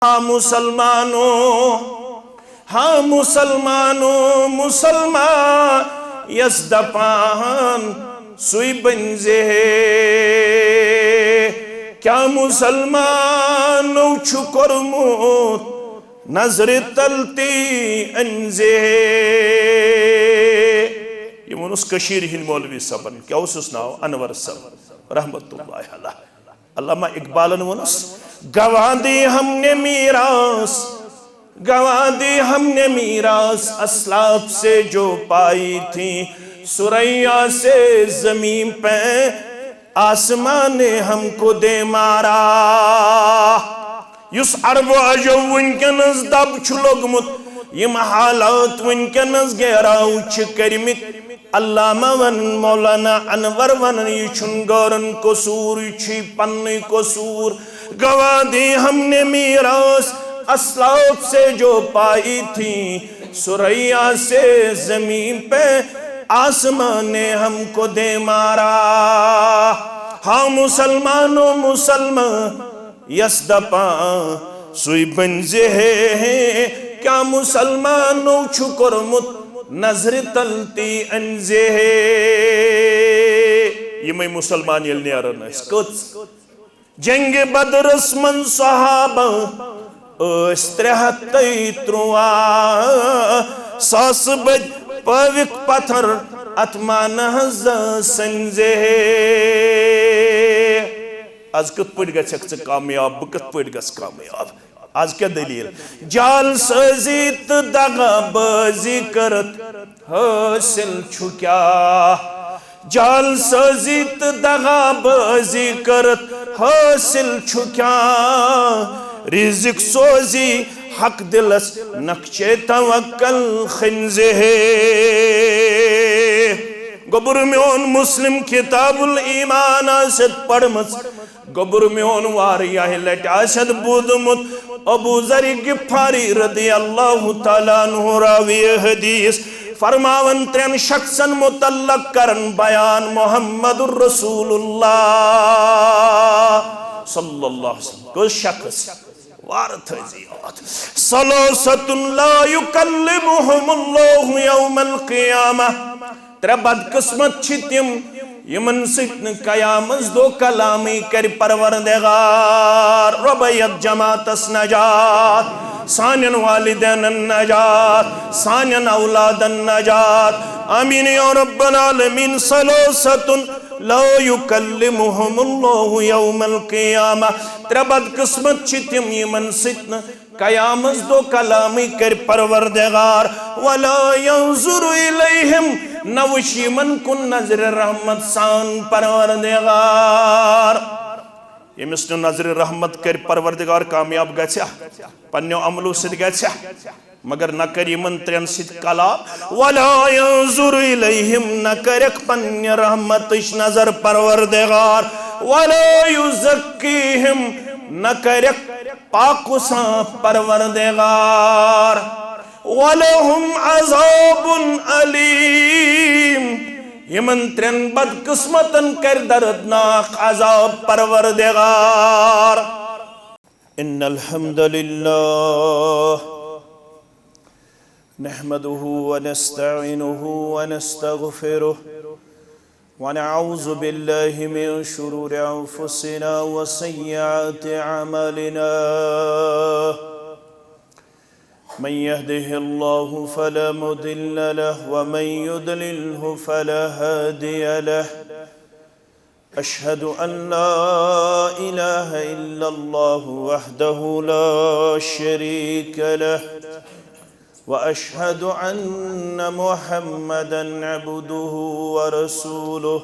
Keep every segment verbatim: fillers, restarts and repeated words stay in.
ہا مسلمانو، ہا مسلمانو، مسلمان یس دپان سُے بنزِ ہے۔ کیا مسلمانو چھُ کوٚرمُت نظرِ تل تی أنزِ ہے؟ یہِ ووٚنُس کٔشیٖرِ ہِنٛدۍ مولوی صٲبن۔ کیٛاہ اوسُس ناو؟ انور صٲب رحمت اللہ علیہ۔ علامہ اقبالن ووٚنُس، گواہ دی ہم نے میراث، گواہ دی ہم نے میراث اسلاف سے جو پائی تھی، ثریا سے زمین پہ آسمان نے ہم کو دے مارا۔ یُس عرب و عجم وٕنکیٚنَس دَب چھُ لوٚگمُت، یِم حالات وٕنکیٚنَس گیراو چھِ کٔرمٕتۍ، علامہ وَنان، مولانا انور وَنان، یہِ چھُنہٕ غٲرَن قصوٗر، یہِ چھُے پننُے قصوٗر۔ گواہ دی ہم نے میراث اسلاف سے جو پائی تھی، ثریا سے زمین پہ آسمان نے ہم کو دے مارا۔ ہاں مسلمانو، مسلمان یس دپان سُے بنزِ ہے۔ کیا مسلمانو چھُ کوٚرمُت نظرِ تل تی أنزِ ہے؟ یِمے مسلمان ییٚلہِ نیران ٲسۍ، کٔژ؟ جنگِ بدرس منٛز صحابہ ٲسۍ ترٛےٚ ہتھ تہٕ ترٛواہ، ساسہٕ بٔدۍ پٲوِکھ پتھر اتھ مانہٕ ہنٛز سٔنزِ ہے۔ از کِتھ پٲٹھۍ گژھکھ ژٕ کامیاب؟ بہٕ کِتھ پٲٹھۍ گژھٕ کامیاب؟ از کیٛاہ دٔلیٖل؟ جعل سٲزی تہٕ دغا بٲزی کٔرٕتھ حٲصِل چھُ کیٛاہ؟ جعل سٲزی تہٕ دغا بٲزی کٔرٕتھ حٲصِل چھُ کیٛاہ؟ رزق سوزی حق دلس نقشے توکل خنزِ ہے۔ گوٚبُر میون مسلم کتاب الایمان آسٮ۪تھ پٔرمٕژ، گوٚبُر میون واریاہ لٹہِ آسٮ۪تھ بوٗزمُت۔ ابو ذر غفاری رضی اللہ تعالیٰ عنہ راوی حدیث فرماوان، ترٛٮ۪ن شخصن متعلق کرن بیان محمد رسول اللہ صلی اللہ علیہ وسلم۔ کُس شخص؟ وارٕ تھٲوزِ یاد۔ ثلاثة لا يكلمهم الله يوم القيامة۔ ترٛےٚ بدقسمت چھِ تِم، یِمن سۭتۍ نہٕ قیامس دۄہ کلامٕے کرِ پروردگار۔ رۄبہ، یتھ جماعتس نجات، سانٮ۪ن والدینن نجات، سانٮ۪ن اولادن نجات۔ آمین یا رب العالمین۔ ثلاثة لا يكلمهم الله يوم القيامة۔ ترٛےٚ بدقسمت چھِ تِم، یِمن سۭتۍ نہٕ قیامس دۄہ کلامٕے کرِ پروردگار۔ ولا ينظر إليهم، نہ وٕچھِ یِمن کُن نظرِ رحمت سان پروردگار۔ ییٚمِس نہٕ نظرِ رحمت کرِ پروردگار، کامیاب گژھِ؟ پننیو عملو سۭتۍ گژھِ؟ مگر نہ کرِ یِمن ترٛٮ۪ن سۭتۍ کلام۔ ولا ينظر إليهم، نہ کرکھ پننہِ رحمتٕچ نظر پروردگار۔ ولا يزكيهم، نہ کرکھ پاک و صاف پروردگار۔ ولهم عذاب أليم، یِمن ترٛٮ۪ن بدقسمتن کرِ دردناک عذاب پروردگار۔ إن الحمد لله نحمده ونستعينه ونستغفره، ونعوذ بالله من شرور أنفسنا وسيئات أعمالنا. من يهده الله فلا مضل له، ومن يضلله فلا هادي له. أشهد أن لا إله إلا الله وحده لا شريك له، وأشهد أن محمدا عبده ورسوله.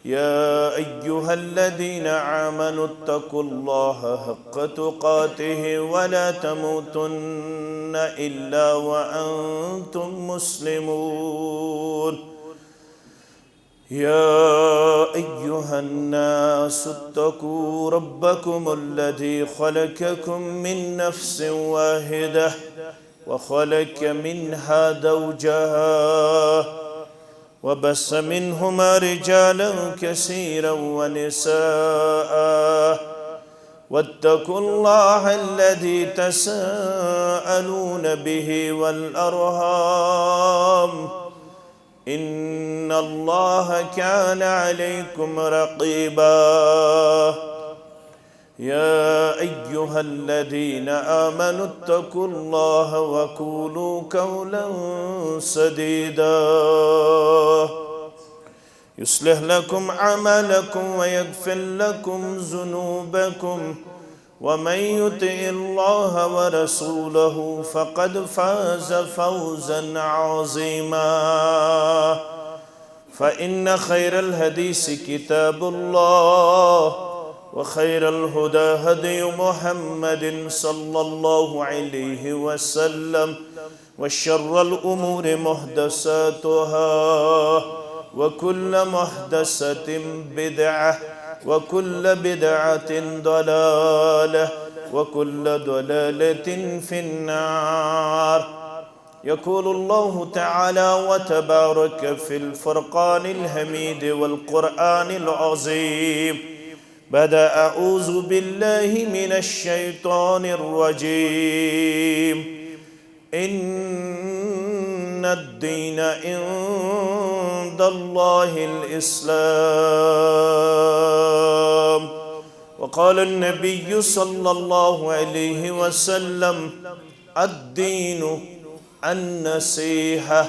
يا أيها الذين آمنوا اتقوا الله حق تقاته ولا تموتن إلا وأنتم مسلمون. يا أيها الناس اتقوا ربكم الذي خلقكم من نفس واحدة وخلق منها زوجها وبث منهما رجالا كثيرا ونساء واتقوا الله الذي تساءلون به والأرحام، إن الله كان عليكم رقيبا. يا أيها الذين آمنوا اتقوا الله وقولوا قولا سديدا، يصلح لكم أعمالكم ويغفر لكم ذنوبكم، ومن يطع الله ورسوله فقد فاز فوزا عظيما. فإن خير الحديث كتاب الله، وخير الهدى هدي محمد صلى الله عليه وسلم، وشر الأمور محدثاتها، وكل محدثة بدعة، وكل بدعة ضلالة، وكل ضلالة في النار. يقول الله تعالى وتبارك في الفرقان الحميد والقرآن العظيم بعد أعوذ بالله من الشيطان الرجيم: إن الدين عند الله الإسلام. وقال النبي صلى الله عليه وسلم: الدين النصيحة،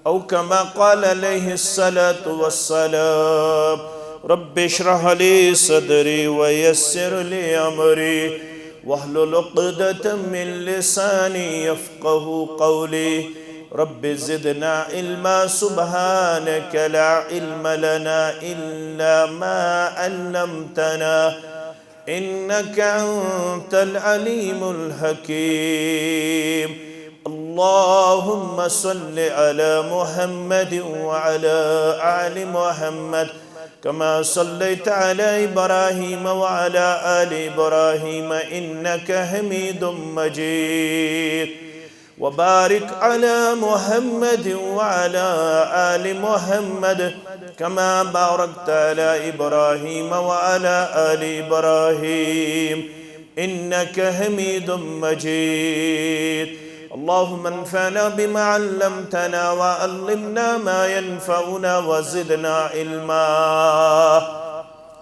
أو كما قال عليه الصلاة والسلام. رب اشرح لي صدري ويسر لي أمري واحلل عقدة من لساني يفقه قولي. رب زدنا علما، سبحانك لا علم لنا إلا ما علمتنا، إنك أنت العليم الحكيم. اللهم صل على محمد وعلى آل محمد كما صليت على إبراهيم وعلى آل إبراهيم إنك حميد مجيد. وبارك على محمد وعلى آل محمد كما باركت على إبراهيم وعلى آل إبراهيم إنك حميد مجيد. اللهم انفعنا بما علمتنا وعلمنا ما ينفعنا وزدنا علما.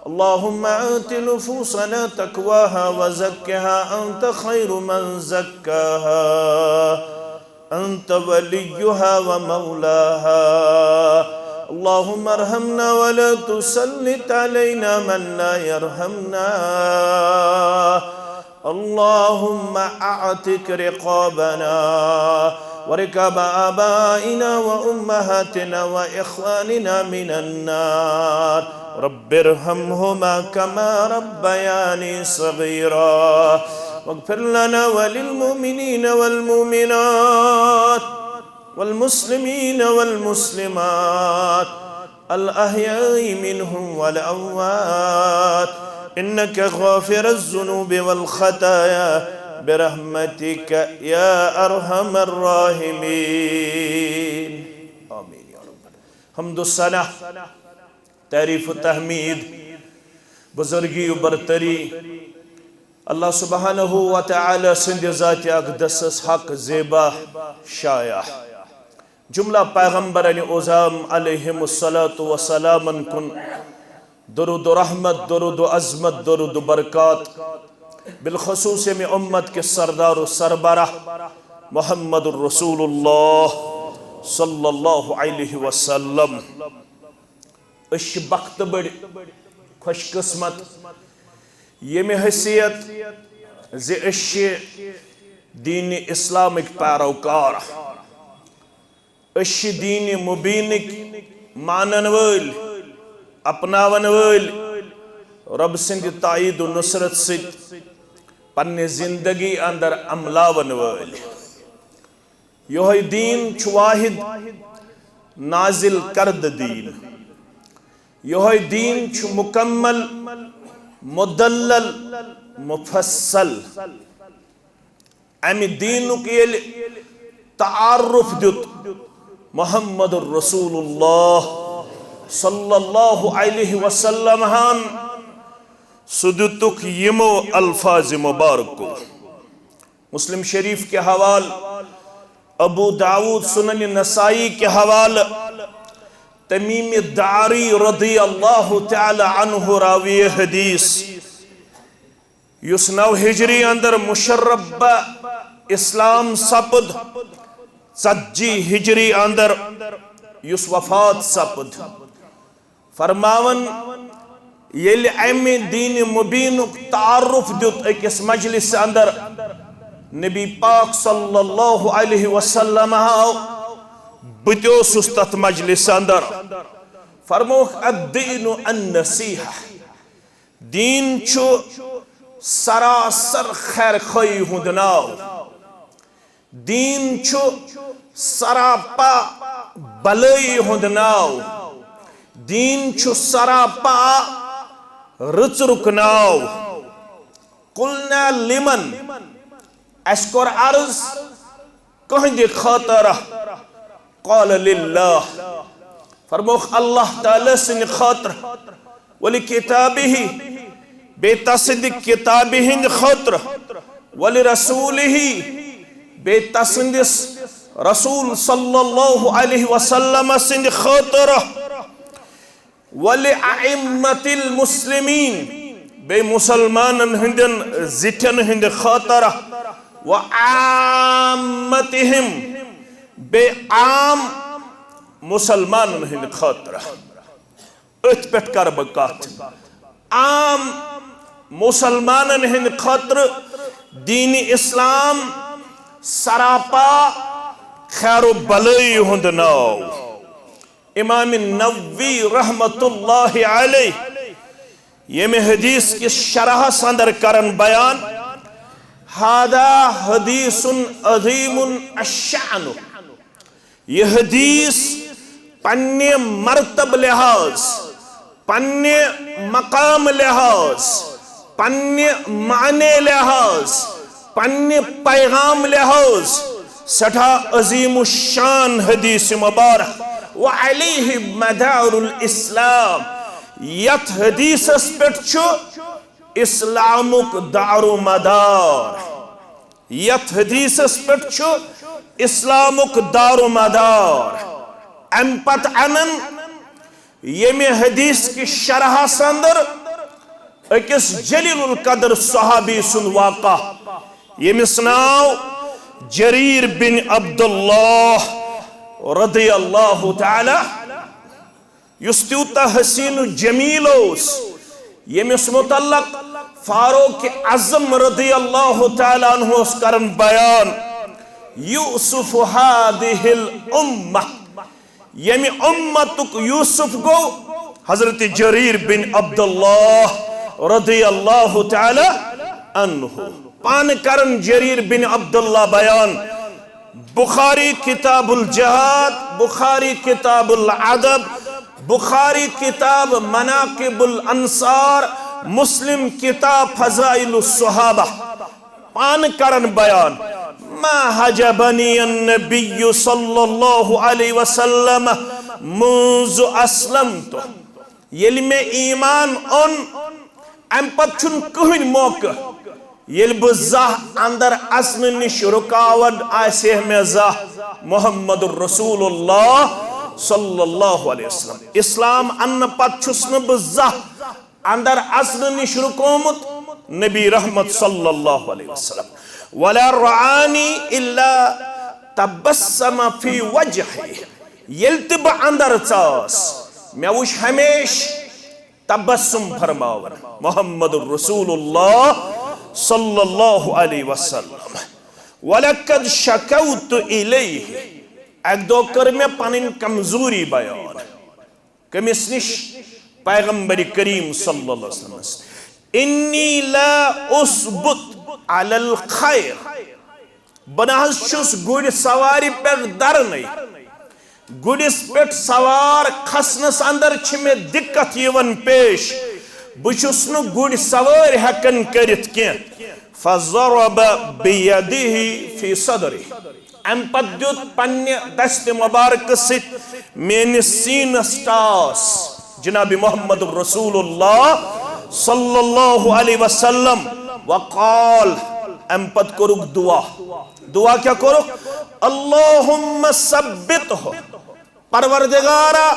اللهم آت نفوسنا تقواها وزكها أنت خير من زكاها أنت وليها ومولاها. اللهم ارحمنا ولا تسلط علينا من لا يرحمنا. اللهم أعتق رقابنا ورقاب آبائنا وأمهاتنا وإخواننا من النار. رب ارحمهما كما ربياني صغيرا. واغفر لنا وللمؤمنين والمؤمنات والمسلمين والمسلمات الأحياء منهم والأموات إنك غافر الذنوب والخطايا برحمتك يا أرحم الراحمين. آمين يا رب. حمد و ثنا، تعریف و تحمید، بزرگی و برتری، اللہ سبحانہ و تعالی سٕنٛدِ ذاتِ اقدسس حق زیبا شایع۔ جملہ پیغمبرانِ عظام علیہم الصلوۃ والسلامن کُن درود و رحمت، درود و عظمت، درود و برکات، بالخصوص ییٚمہِ امت کِس سردار و سربراہ محمد الرسول اللہ صلی اللہ علیہ وسلم۔ أسۍ چھِ بختہٕ بٔڑۍ، خۄش قسمت، ییٚمہِ حیثیت زِ أسۍ چھِ دیٖنِ اسلامٕکۍ پیروکار۔ أسۍ چھِ دیٖنِ مُبیٖنٕکۍ مانن وٲلۍ، اپناون وٲلۍ، رۄب سٕنٛدِ تایید و نصرت سۭتۍ پننہِ زندگی اندر عملاون وٲلۍ۔ یہوے دیٖن چھُ واحد نازل کردٕ دیٖن۔ یہوے دیٖن چھُ مکمل، مدلل، مفصل۔ امہِ دیٖنُک ییٚلہِ تعارف دیُت محمد رسول اللہ صلی اللہ علیہ وسلم ہن، سُہ دِتُکھ یِمو الفاظ مبارکو۔ مسلم شریف کے حوالہ، ابو داؤد سنن نسائی کے حوالہ، تمیم داری رضی اللہ تعالی عنہ راوی حدیث، یُس نو ہجری اندر مشرف بہ اسلام سپد، ژتجی ہجری اندر یُس وفات سپد۔ فرماون، ییٚلہِ امہِ دین مبینُک تعارف دیُت أکِس مجلس اندر، نبی پاک صلی اللہ علیہ وسلم آو، بہٕ تہِ اوسُس تتھ مجلس اندر۔ فرمووُکھ، الدین النصیحہ، دین چھُ سراسر خیر خواہی ہُنٛد ناو۔ دین چھُ سراپا بلٲیی ہُنٛد ناو۔ دین چھُ سراپا رٕژرُک ناو۔ قلنا لمن، اَسہِ کوٚر عرض، کٕہٕنٛدِ خٲطرٕ؟ قال للہ، فرمووُکھ، اللہ تعالیٰ سٕنٛدِ خٲطرٕ، ولکتابہ، بیٚیہِ تسٕنٛدِ کتابہِ ہٕنٛدِ خٲطرٕ، ولرسولہ، بیٚیہِ تسٕنٛدِس رسول صلی اللہ علیہ وسلم سٕنٛدِ خٲطرٕ، ولأئمة المسلمین، بیٚیہِ مسلمانن ہٕنٛدٮ۪ن زِٹھٮ۪ن ہٕنٛدِ خٲطرٕ، وعامتہم، بیٚیہِ عام مسلمانن ہٕنٛدِ خٲطرٕ۔ أتھۍ پٮ۪ٹھ کرٕ بہٕ کتھ۔ عام مسلمانن ہٕنٛدِ خٲطرٕ دین اسلام سراپا خیر و بلٲیی ہُنٛد ناو۔ امام نووی رحمت اللہ علیہ ییٚمہِ حدیث کِس شرحس اندر کرن بیان، هذا حدیث عظیم الشأن، یہِ حدیث پننہِ مرتبہٕ لحاظ، پننہِ مقام لحاظ، پننہِ معنی لحاظ، پننہِ پیغام لحاظ سٮ۪ٹھاہ عظیم الشان حدیث مبارک۔ وعلیہ مدار الاسلام، یتھ حدیثس پٮ۪ٹھ چھُ اسلامُک دار و مدار۔ یتھ حدیثس پٮ۪ٹھ چھُ اسلامُک دار و مدار۔ امہِ پتہٕ انن ییٚمہِ حدیث کہِ شرحس اندر أکِس جلیل القدر صحابی سُنٛد واقعہ، ییٚمِس ناو جریر بن عبداللہ رضی اللہ تعالی، یُس تیوٗتاہ حسین و جمیل اوس، ییٚمِس متعلق فاروق اعظم رضی اللہ تعالی عنہ اوس کران بیان، یوسف هذه الامہ، ییٚمہِ امتُک یوسف گوٚو حضرت جریر بن عبداللہ رضی اللہ تعالی عنہ۔ پانہٕ کرن جریر بن عبداللہ بیان، بخاری کتاب الجہاد، بخاری کتاب الادب، بخاری کتاب مناقب الانصار، مسلم کتاب فضائل الصحابہ۔ پانہٕ کرن بیان، ما حجبنی النبی صلی اللہ علیہ وسلم منذ اسلمت، ییٚلہِ مےٚ ایمان اوٚن، امہِ پتہٕ چھُنہٕ کٕہٕنۍ موقعہٕ ییٚلہِ بہٕ زانٛہہ اندر اژنہٕ نِش رُکاوٹ آسہِ ہے مےٚ زانٛہہ محمد رسول اللہ صلی اللہ علیہ وسلم۔ اسلام اننہٕ پتہٕ چھُس نہٕ بہٕ زانٛہہ اندر اژنہٕ نِش رُکومُت نبی رحمت صلی اللہ علیہ وسلم۔ ولا رآنی الا تبسم فی وجہی، ییٚلہِ تہِ بہٕ اندر ژاس، مےٚ وُچھ ہمیشہٕ تبسم فرماون محمد رسول اللہ صلی اللہ علیہ وسلم۔ ولقد شکوت الیہ، اکہِ دۄہ کٔر مےٚ پنٕنۍ کمزوری بیان۔ کٔمِس نِش؟ پیغمبر کریم صلی اللہ علیہ وسلمس۔ انی لا اثبت علی الخیر، بہٕ نہ حظ چھُس گُرۍ سوارِ پٮ۪ٹھ درنٕے۔ گُرِس پٮ۪ٹھ سوار کھسنس اندر چھِ مےٚ دِقت یِوان پیش۔ بہٕ چھُس نہٕ گُرۍ سوٲرۍ ہٮ۪کان کٔرِتھ کینٛہہ۔ فضرب بیدہ فی صدری۔ امہِ پتہٕ دیُت پننہِ دستِ مبارکہٕ سۭتۍ میٲنِس سیٖنس ٹاس۔ جناب محمد رسول اللہ صلی اللہ علیہ وسلم۔ وقال، امہِ پتہٕ کوٚرُکھ دعا۔ دعا کیٛاہ کوٚرُکھ؟ اللہم ثبتہ، پروردگارا،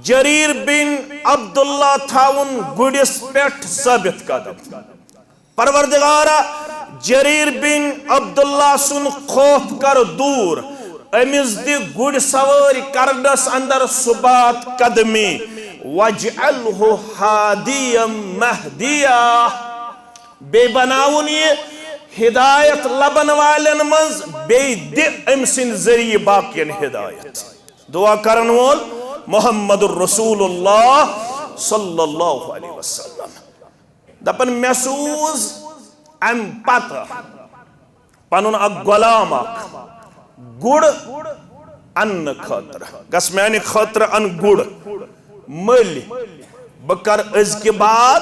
جریر بن عبداللہ تھاوُن گُرِس پٮ۪ٹھ ثٲبت قدم۔ پروردگارا، جریر بن عبداللہ سُنٛد خوف کر دور، أمِس دِ گُرۍ سوٲرۍ کرنس اندر ثبات قدمی۔ واجعلہ ہادیا مہدیا، بیٚیہِ بناوُن یہِ ہدایت لبن والٮ۪ن منٛز، بیٚیہِ دِ أمۍ سٕنٛدِ ذٔریعہٕ باقین ہدایت۔ دعا کرن وول محمد رسول اللہ صلی اللہ علیہ وسلم۔ دپان، مےٚ سوٗز امہِ پتہٕ پنُن اکھ غلام اکھ گُر اننہٕ خٲطرٕ۔ گژھ میانہِ خٲطرٕ ان گُر مٔلۍ، بہٕ کرٕ أزکہِ بعد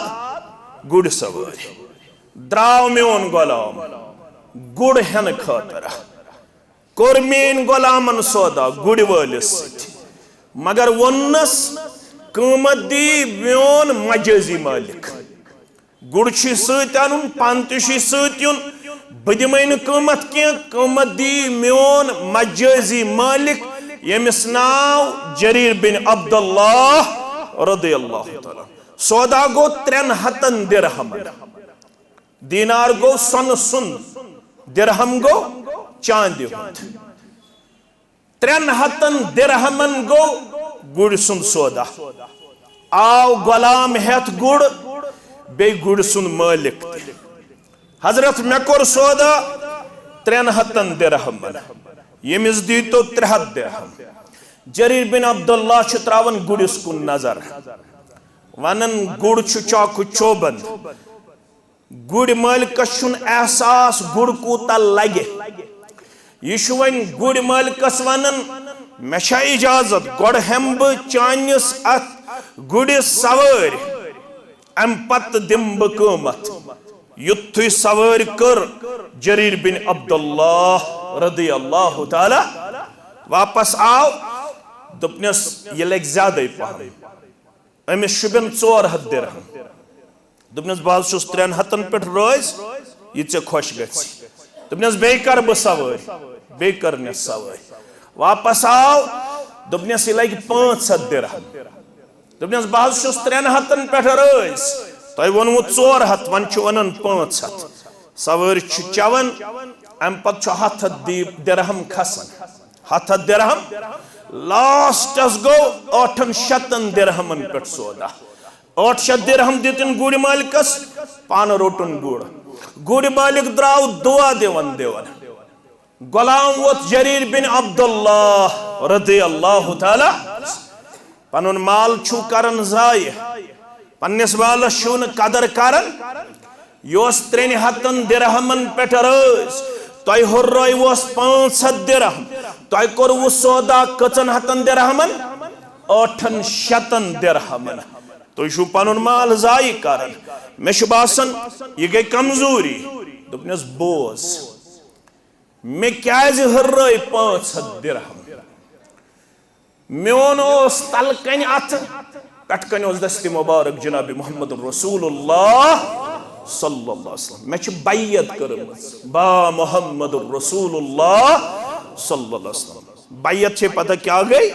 گُرۍ سوٲرۍ۔ درٛاو میون غلام گُر ہٮ۪نہٕ خٲطرٕ۔ کوٚر میٲنۍ غلامن سودا گُرۍ وٲلِس سۭتۍ، مگر ووٚننس، قۭمتھ دی میون مجٲزی مٲلِک۔ گُر چھُے سۭتۍ اَنُن، پَن تہِ چھُے سۭتۍ یُن۔ بہٕ دِمَے نہٕ قۭمَتھ کینٛہہ، قۭمَتھ دی میون مجٲزی مٲلِک، ییٚمِس ناو جریر بن عبداللہ رضی اللہ تعالیٰ۔ سودا گوٚو ترٛٮ۪ن ہَتَن درہمَن۔ دینار گوٚو سۄنہٕ سُنٛد، درہم گوٚو چاندِ ہُنٛد۔ ترٛٮ۪ن ہتن درہمن گوٚو گُرۍ سُنٛد سودا۔ آو غلام ہٮ۪تھ گُر، بیٚیہِ گُرۍ سُنٛد مٲلِک تہِ۔ حضرت، مےٚ کوٚر سودا ترٛٮ۪ن ہتن درہمن، ییٚمِس دیٖتو ترٛےٚ ہتھ درہم۔ جریر بن عبداللہ چھُ تراوان گُرِس کُن نظر، ونان، گُر چھُ چاکھٕ چوبند۔ گُرۍ مٲلکس چھُنہٕ احساس گُر کوٗتاہ لگہِ۔ یہِ چھُ وۄنۍ گُرۍ مٲلکس ونان، مےٚ چھا اجازت، گۄڈٕ ہٮ۪مہٕ بہٕ چانِس اتھ گُرِس سوٲرۍ، امہِ پتہٕ دِمہٕ بہٕ قۭمتھ۔ یُتھُے سوٲرۍ کٔر جریر بن عبداللہ رضی اللہ تعالیٰ واپس آو، دوٚپنس، یہِ لگہِ زیادَے پہم۔ أمِس شوٗبن ژور ہتھ درہم۔ دوٚپنس، بہٕ حظ چھُس ترٛٮ۪ن ہتن پٮ۪ٹھ رٲضۍ، یہِ ژےٚ خۄش گژھِ۔ دوٚپنس، بیٚیہِ کر بہٕ سوٲرۍ، بیٚیہِ کٔرنس سوٲرۍ۔ واپس آو، دوٚپنس، یہِ لگہِ پانٛژھ ہتھ درہم۔ دوٚپنس، بہٕ حظ چھُس ترٛٮ۪ن ہتن پٮ۪ٹھ رٲضۍ، تۄہہِ ووٚنوُ ژور ہتھ، وۄنۍ چھُ ونان پانٛژھ ہتھ۔ سوٲرۍ چھُ چٮ۪وان، امہِ پتہٕ چھُ ہتھ ہتھ دی-، درہم کھسان۔ ہتھ ہتھ درہم، لاسٹس گوٚو ٲٹھن شتن درہمن پٮ۪ٹھ سودا۔ ٲٹھ شتھ درہم دِتِن گُرۍ مٲلکس، پانہٕ روٚٹُن گُر۔ گُرۍ مٲلِک درٛاو دُعا دِوان دِوان۔ غلام ووت جریر بن عبداللہ رضی اللہ تعالیٰ۔ پنُن مال چھُو کران ضایع، پننِس مالس چھُو نہٕ قدر کران۔ یہِ اوس ترٛٮ۪ن ہتن درہمن پٮ۪ٹھ رٲضۍ، تۄہہِ ہُررٲوس پانٛژھ ہتھ درہم، تۄہہِ کوٚروُ سودا کٔژن ہتن درہمن؟ ٲٹھن شتن درہمن۔ تُہۍ چھِو پنُن مال ضایع کران۔ مےٚ چھُ باسان، یہِ گٔے کمزوری۔ دوٚپنس، بوز، مےٚ کیازِ ہُررٲے پانٛژھ ہتھ درہم؟ میون اوس تلہٕ کنہِ اتھٕ، پٮ۪ٹھٕ کنہِ اوس دستِ مبارک جناب محمد رسول اللہ صلی اللہ علیہ وسلم۔ مےٚ چھِ بیعت کٔرمٕژ با محمد رسول اللہ صلی اللہ علیہ وسلم۔ بیعت چھے پتہ کیٛاہ گٔے؟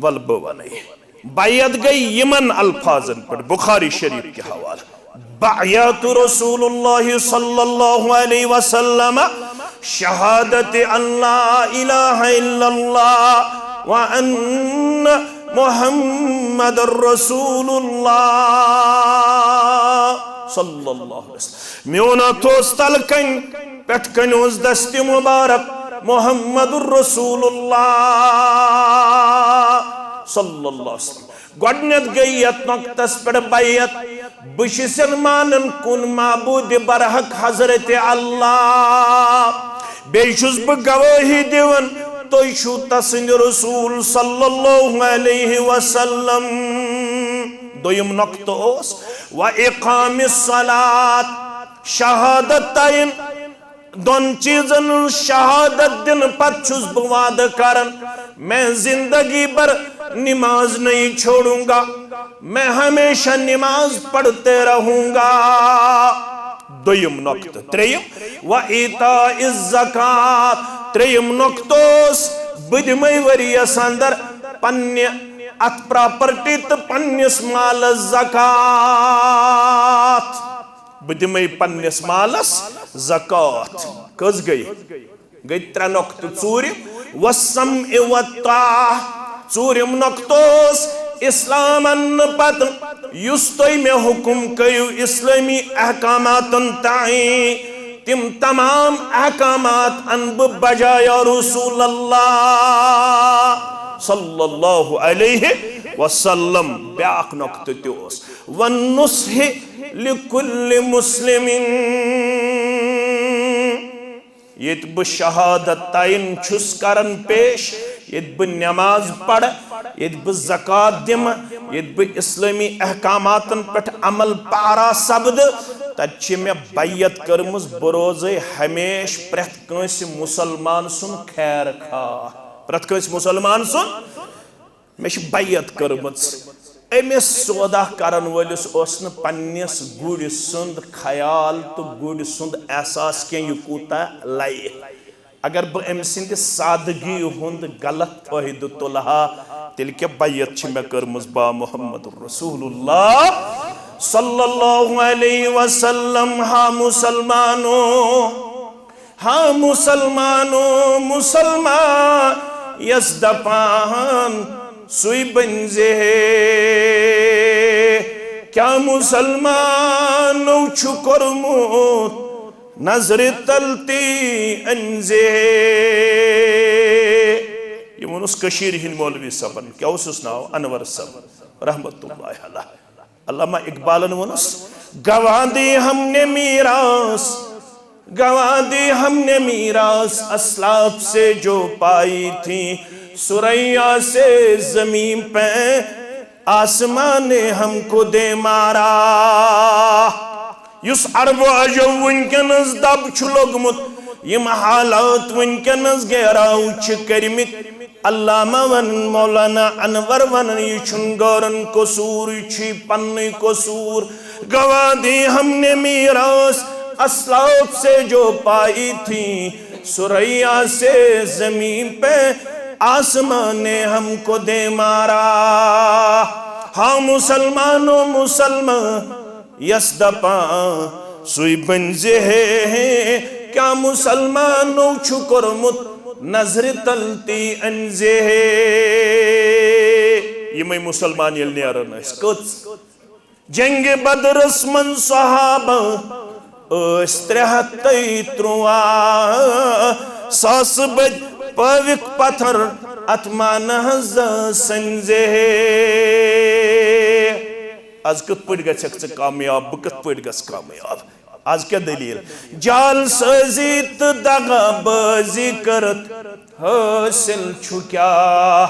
ول بہٕ ونے۔ بیعت گٔے یِمن الفاظن پٮ۪ٹھ، بخاری شریف کہِ حوالہٕ، بیعت رسول اللہ صلی اللہ علیہ وسلم شہادت ان لا الہ الا اللہ وان محمد رسول اللہ صلی اللہ علیہ وسلم۔ میون اتھ اوس تلہٕ کنہِ، پٮ۪ٹھٕ کنہِ اوس دستِ مبارک محمد رسول اللہ صلی اللہ علیہ وسلم۔ گۄڈٕنٮ۪تھ گٔے یتھ نۄقطس پٮ۪ٹھ بیعت، بہٕ چھُس مانان کُن معبوٗدِ برحق حضرت اللہ، بیٚیہِ چھُس بہٕ گوٲہی دِوان تُہۍ چھِو تسٕنٛدِ رسول صلی اللہ علیہ وسلم۔ دوٚیِم نۄقطہٕ اوس، و اقام الصلاۃ، شہادت تعین۔ دۄن چیٖزن ہٕنٛز شہادت دِنہٕ پتہٕ چھُس بہٕ وعدٕ کران، میں زندگی بھر نماز نہیں چھوڑوں گا۔ میں ہمیشہ نماز پڑھتے رہوں گا۔ دوٚیِم نۄقطہٕ۔ ترٛیٚیِم، و ایتاء الزکات۔ ترٛیٚیِم نۄقطہٕ اوس، بہٕ دِمے ؤریَس اندر پننہِ اتھ پراپرٹی تہٕ پننِس مالس زکات۔ بہٕ دِمے پننِس مالس زکات۔ کٔژ گٔے؟ گٔے ترٛےٚ نۄقطہٕ۔ ژوٗرِم، والسمع والطاعہ۔ ژوٗرِم نۄقطہٕ اوس، اسلام اننہٕ پتہٕ یُس تُہۍ مےٚ حُکم کٔرِو اسلٲمی احکاماتن تام، تِم تمام احکامات انہٕ بہٕ بجا یا رسول اللہ صلی اللہ علیہ وسلم۔ بیاکھ نۄقطہٕ تہِ اوس، والنصح لکل مسلم۔ ییٚتہِ بہٕ شہادتین چھُس کران پیش، ییٚتہِ بہٕ نماز پرٕ، ییٚتہِ بہٕ زکوٰۃ دِمہٕ، ییٚتہِ بہٕ اسلٲمی احکاماتن پٮ۪ٹھ عمل پیرا سپدٕ، تتہِ چھِ مےٚ بیعت کٔرمٕژ، بہٕ روزے ہمیشہٕ پرٛٮ۪تھ کٲنٛسہِ مسلمان سُنٛد خیر خواہ، پرٛٮ۪تھ کٲنٛسہِ مسلمان سُنٛد۔ مےٚ چھِ بیعت کٔرمٕژ۔ أمِس سودا کرن وٲلِس اوس نہٕ پننِس گُرۍ سُنٛد خیال تہٕ گُرۍ سُنٛد احساس کینٛہہ، یہِ کوٗتاہ لَیہِ۔ اگر بہٕ أمۍ سٕنٛدِ سادگی ہُنٛد غلط فٲیدٕ تُلہٕ ہا، تیٚلہِ کیٛاہ بیعت چھِ مےٚ کٔرمٕژ با محمد رسول اللہ صلی اللہ علیہ وسلم؟ ہا مسلمانو، ہا مسلمانو، مسلمان یس دپان سُے بنزِ ہے۔ کیا مسلمانو چھُ کوٚرمُت نظرِ تل تی أنزِ ہے؟ یہِ ووٚنُس کٔشیٖرِ ہِنٛدۍ مولوی صٲبن۔ کیٛاہ اوسُس ناو؟ انور صٲب رحمتہ اللہ علیہ۔ علامہ اقبالن ووٚنُس، گواہ دی ہم نے میراث، گواہ دی ہم نے میراث اسلاف سے جو پائی تھی، ثریا سے زمین پہ آسمان نے ہم کو دے مارا۔ یُس عربو عجو وٕنکیٚنس دب چھُ لوٚگمُت، یِم حالات وٕنکیٚنس گیراو چھِ کٔرمٕتۍ، علامہ ونان، مولانا انور ونان، یہِ چھُنہٕ غٲرن قصوٗر، یہِ چھُے پننُے قصوٗر۔ گواہ دی ہم نے میراث اسلاف سے جو پائی تھی، ثریا سے زمین پہ آسمان نے ہم کو دے مارا۔ ہاں مسلمانو، مسلمان یس دپان سُے بنزِ ہے۔ کیا مسلمانو چھُ کوٚرمُت نظرِ تل تی أنزِ ہے؟ یِمے مسلمان ییٚلہِ نیران ٲسۍ، کٔژ؟ جنگِ بدرس منٛز صحابہ ٲسۍ ترٛےٚ ہتھ تہٕ ترٛواہ، ساسہٕ بٔدۍ پٲوِکھ پتھر اتھ مانہٕ زٕ سنزِ ہے۔ از کِتھ پٲٹھۍ گژھکھ ژٕ کامیاب، بہٕ کِتھ پٲٹھۍ گژھٕ کامیاب؟ از کیٛاہ دٔلیٖل؟ جعل سٲزی تہٕ دغا بٲزی کٔرِتھ حٲصِل چھُ کیٛاہ؟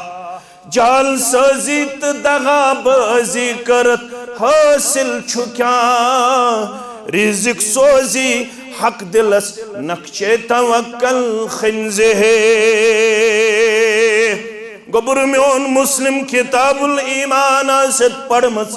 جعل سٲزی تہٕ دغا بٲزی کٔرِتھ حٲصِل چھُ کیٛاہ؟ رزق سوزی حق دلس نقشے توکل خنزِ ہے۔ گوٚبُر میون مسلم کتاب الایمان آسٮ۪تھ پٔرمٕژ،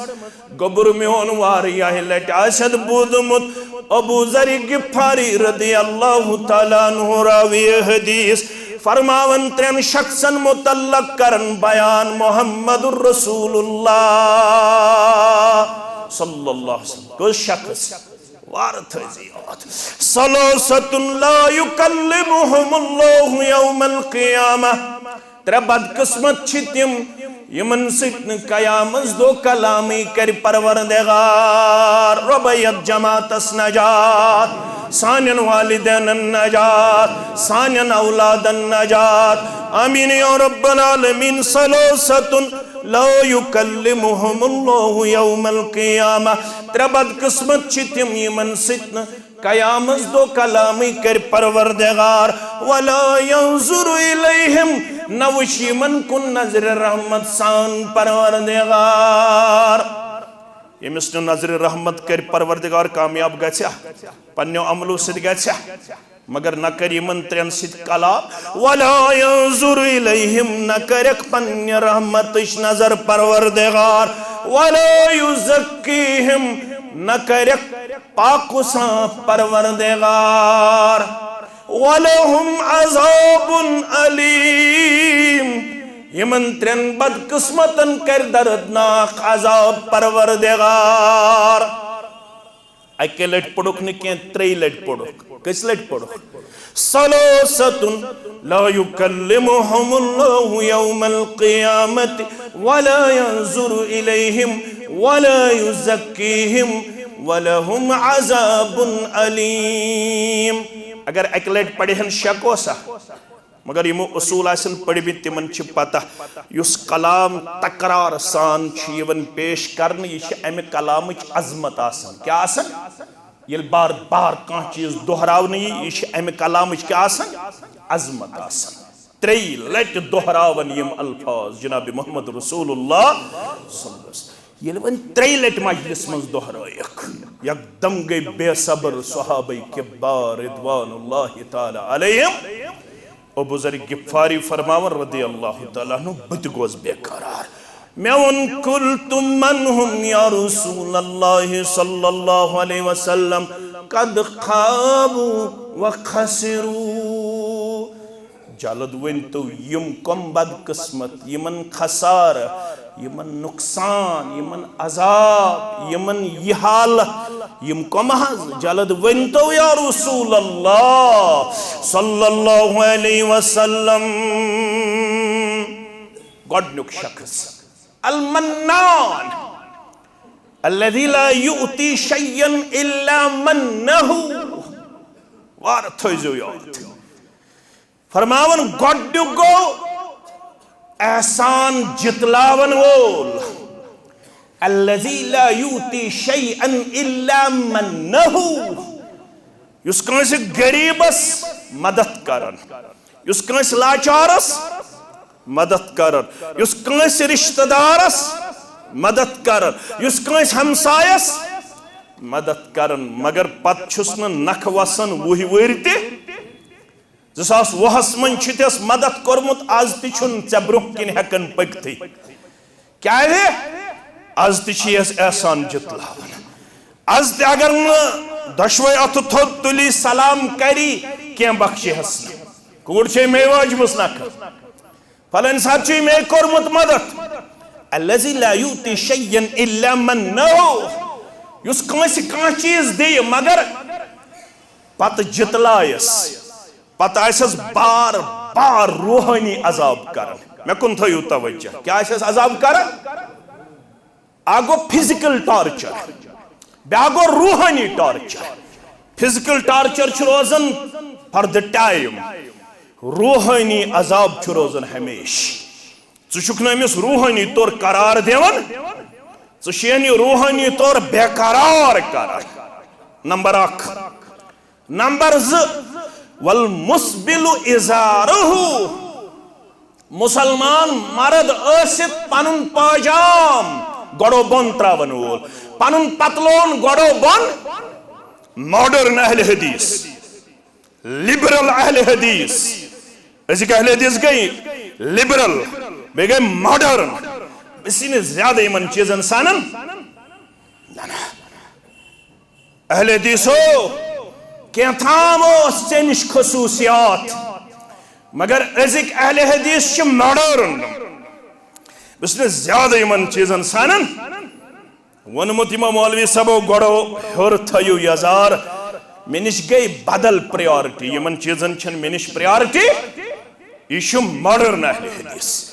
گوٚبُر میون واریاہ لٹہِ آسٮ۪تھ بوٗزمُت۔ ابو ذر غفاری رضی اللہ تعالیٰ عنہ راوی حدیث فرماون، ترٛٮ۪ن شخصن متعلق کرن بیان محمد رسول اللہ صلی اللہ علیہ وسلم۔ کٔژ شخص؟ وارٕ تھٲیزِ یاد۔ ثلاثة لا يكلمهم الله يوم القيامة۔ ترٛےٚ بدقسمت چھِ تِم، یِمن سۭتۍ نہٕ قیامس دۄہ کلامٕے کرِ پروردگار۔ رۄبہ یتھ جماعتس نجات، سانٮ۪ن والدینن نجات، سانٮ۪ن اولادن نجات۔ آمین یا رب العالمین۔ ثلاثة لا يكلمهم الله يوم القيامة۔ ترٛےٚ بدقسمت چھِ تِم، یِمن سۭتۍ نہٕ قیامس دۄہ کلامٕے کرِ پروردگار۔ ولا ينظر إليهم، نہ وٕچھِ یِمن کُن نظرِ رحمت سان پروردگار۔ ییٚمِس نہٕ نظرِ رحمت کرِ پروردگار، کامیاب گژھِ؟ پننیو عملو سۭتۍ گژھِ؟ مگر نہ کرِ یِمن ترٛٮ۪ن سۭتۍ کلام۔ ولا ينظر إليهم، نہ کرکھ پننہِ رحمتٕچ نظر پروردگار۔ ولا يزكيهم، نہ کرکھ پاک و صاف پروردگار۔ ولهم عذاب أليم، یمن ترین بدقسمتن کر دردناک عذاب پروردگار۔ اکے لٹہِ پوٚرُکھ نہٕ کینٛہہ، ترٛیٚیہِ لٹہِ پوٚرُکھ۔ کٔژِ لٹہِ پوٚرُکھ؟ ثلاثة لا يكلمهم الله يوم القيامة ولا ينظر إليهم ولا يزكيهم ولهم عذاب أليم۔ اگر اکہِ لٹہِ پرِ ہن شک اوسا؟ مگر یِمو اصوٗل آسن پٔرمٕتۍ، تِمن چھِ پتہ، یُس کلام تکرار سان چھُ یِوان پیش کرنہٕ، یہِ چھِ امہِ کلامٕچ عظمت آسان۔ کیٛاہ آسان؟ ییٚلہِ بار بار کانٛہہ چیٖز دۄہراونہٕ یی، یہِ چھِ امہِ کلامٕچ کیٛاہ آسان؟ عظمت آسان۔ ترٛیٚیہِ لٹہِ دۄہراوان یِم الفاظ جناب محمد رسول اللہ صلی اللہ علیہ وسلم۔ ییٚلہِ وۄنۍ ترٛیٚیہِ لٹہِ مجلس منٛز دۄہرٲیکھ، یکدم گٔے بے صبر صحابہ کبار رضوان اللہ تعالی علیہم۔ ابو ذر غفاری فرماوان رضی اللہ تعالیٰ عنہ، بہٕ تہِ گوس بے قرار۔ مےٚ ووٚن، قلت من هم یا رسول اللہ صلی اللہ علیہ وسلم، قد خابوا وخسروا۔ جلد ؤنۍ تو، یِم کم بدقسمت، یِمن خسارٕ، یِمن نقصان، یِمن عذاب، یِمن یہِ حالت، یِم کم حظ؟ جلد ؤنۍ تو یا رسول اللہ صلی اللہ علیہ وسلم۔ گۄڈنیُک شخص، المنان، الذي لا يؤتي شيئا إلا منه۔ وارٕ تھٲیزیو یاد۔ فرماوان، گۄڈنیُک گوٚو احسان جتلاون وول، الذي لا يؤتي شيئا إلا منه، یُس کٲنٛسہِ غریبس مدد کران، یُس کٲنٛسہِ لاچارس مدد کران، یُس کٲنٛسہِ رشتہٕ دارس مدد کران، یُس کٲنٛسہِ ہمسایس مدد کران، مگر پتہٕ چھُس نہٕ نکھٕ وسان وُہہِ وٕہٕرۍ تہِ۔ زٕ ساس وُہس منٛز چھُ تس مدد کوٚرمُت، از تہِ چھُنہٕ ژےٚ برونٛہہ کِنۍ ہٮ۪کان پٔکتھٕے۔ کیازِ؟ از تہِ چھِ یس احسان جتلاوان۔ از تہِ اگر نہٕ دۄشوے اتھٕ تھوٚد تُلی، سلام کری، کینٛہہ بخشہِ ہس نہٕ۔ کوٗر چھے مے واجمٕژ نکھٕ، فلٲنۍ صاحب چھُے مے کوٚرمُت مدد۔ الذي لا يؤتي شيئا إلا منه، یُس کٲنٛسہِ کانٛہہ چیٖز دِیہِ مگر پتہٕ جتلایس، پتہٕ آسٮ۪س بار بار روحٲنی عذاب کران۔ مےٚ کُن تھٲیِو توجہ، کیٛاہ آسٮ۪س عذاب کران؟ اکھ گوٚو فزیکل ٹارچر، بیٛاکھ گوٚو روحٲنی ٹارچر۔ فزیکل ٹارچر چھُ روزان for the time، روحٲنی عذاب چھُ روزان ہمیشہِ۔ ژٕ چھُکھ نہٕ أمِس روحٲنی طور قرار دِوان، ژٕ چھُ یعنی روحٲنی طور بے قرار کران۔ نمبر اکھ۔ نمبر زٕ، والمسبل ازارہ، مسلمان مرد ٲسِتھ پنُن پاجام گۄڈو بۄن تراون وول، پنُن پتلون گۄڈو بۄن۔ ماڈرن اہل حدیث، لبرل اہل حدیث، أزِکۍ اہل حدیث گٔے لبرل، بیٚیہِ گٔے ماڈرن۔ أسۍ چھِنہٕ زیادٕ یِمن چیٖزن سنان۔ نہ، نہ۔ اہل حدیثو، کینٛہہ تام اوس ژےٚ نِش خصوٗصیات، مگر أزِکۍ اہل حدیث چھِ ماڈرن۔ بہٕ چھُس نہٕ زیادٕ یِمن چیٖزن سنان۔ ووٚنمُت یِمو مولوی صٲبو، گۄڈو ہیوٚر تھٲیِو یزار، مےٚ نِش گٔے بدل پریارٹی، یِمن چیٖزن چھَنہٕ مےٚ نِش پریارٹی۔ یہِ چھُ ماڈرن اہل حدیث۔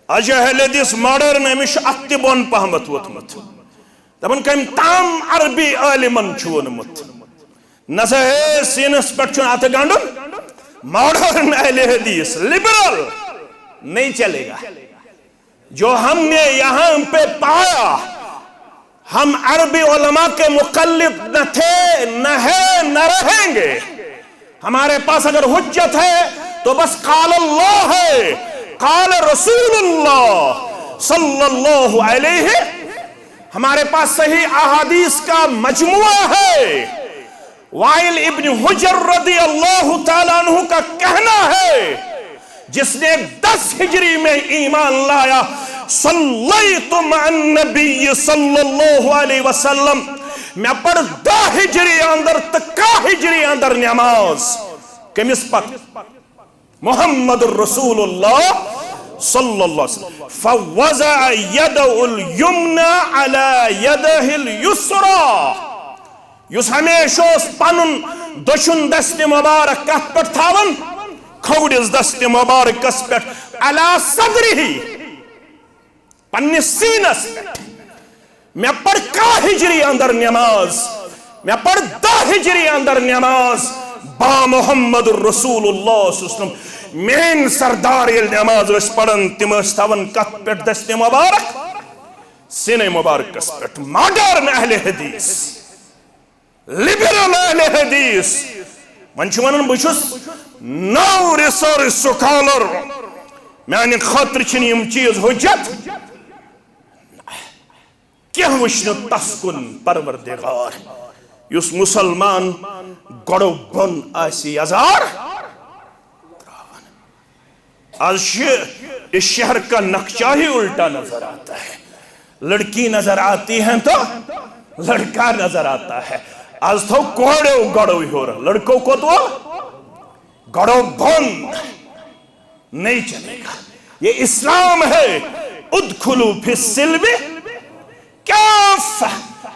اجہِ اہل حدیث ماڈرن، أمِس چھُ اَتھ تہِ بۄن پہمتھ ووٚتھمُت۔ دَپان، کٔمۍ تام عربی عٲلمن چھُ ووٚنمُت، نہ سا ہے، سیٖنس پٮ۪ٹھ چھُنہٕ اَتھٕ گنٛڈُن۔ ماڈرن اہل حدیث، لبرل، نہیں چلے گا۔ جو ہم نے یہاں پہ پایا، ہم عربی علماء کے مقلد نہ تھے، نہ ہیں، نہ رہیں گے۔ ہمارے پاس اگر حجت ہے تو بس قال اللہ ہے، قال رسول اللہ صلی اللہ علیہ۔ ہمارے پاس صحیح احادیث کا مجموعہ ہے۔ وائل ابن حجر رضی اللہ تعالیٰ عنہ کا کہنا ہے، جس نے دس ہجری میں ایمان لایا، صلیت مع النبی صلی اللہ علیہ وسلم، مےٚ پٔر دہ ہجری اندر تہٕ کاہ ہجری اندر نماز۔ کٔمِس پتہٕ؟ محمد رسول اللہ صلی اللہ علیہ وسلم۔ فوضع یدہ الیمنی علی یدہ الیسری، یُس ہمیشہ اوس پنُن دٔچھُن دستِ مبارک کتھ پٮ۪ٹھ تھاوان؟ کھووُرِس دستِ مبارکس پٮ۪ٹھ، علی صدرہ، پننِس سینس پٮ۪ٹھ۔ مےٚ پٔر کاہ ہجری اندر نماز، مےٚ پٔر دہ ہجری اندر نماز۔ با محمد رسول اللہ صلی اللہ علیہ وسلم، میٲنۍ سردار ییٚلہِ نماز ٲسۍ پران، تِم ٲسۍ تھاوان کتھ پٮ۪ٹھ دستِ مبارک؟ سینہ مبارکس پٮ۪ٹھ۔ ماڈرن اہل حدیث، لبرل اہل حدیث، وۄنۍ چھُ ونان، بہٕ چھُس نو ریسرچ سکالر، میانہِ خٲطرٕ چھِنہٕ یِم چیٖز حجت۔ کینٛہہ وٕچھنہٕ تس کُن پروردگار، یُس مسلمان گۄڈو بۄن آسہِ یزار۔ آج یہ، اس شہر کا نقشہ ہی الٹا نظر آتا ہے۔ لڑکی نظر آتی ہیں تو لڑکا نظر آتا ہے۔ آج تو کوڑو گڑو ہور، لڑکو کو تو گڑو بند، نہیں چلے گا۔ یہ اسلام ہے، ادخلوا فی السلم کافہ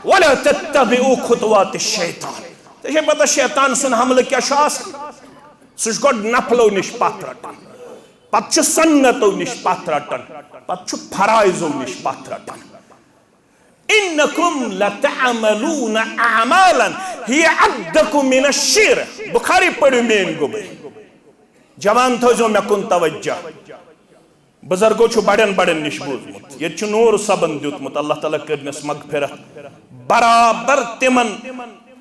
ولا تتبعوا خطوات الشیطان۔ ژےٚ چھے پتہ شیطان سُنٛد حملہٕ کیٛاہ چھُ آسان؟ سُہ چھُ گۄڈٕ نفلو نِش پتھ رٹان، پتہٕ چھُ سنتو نِش پتھ رٹان، پتہٕ چھُ فرائضو نِش پتھ رٹان۔ انکم لتعملون اعمالا هي ادق من الشرك۔ بخاری پٔرِو میٲنۍ گوٚبٕرۍ۔ جوان، تھٲیزیو مےٚ کُن توجہ۔ بزرگو چھُ بڑٮ۪ن بڑٮ۪ن نِش بوٗزمُت، ییٚتہِ چھُ نوٗر صٲبن دیُتمُت، اللہ تعالیٰ کٔرنَس مغفرت، برابر تِمن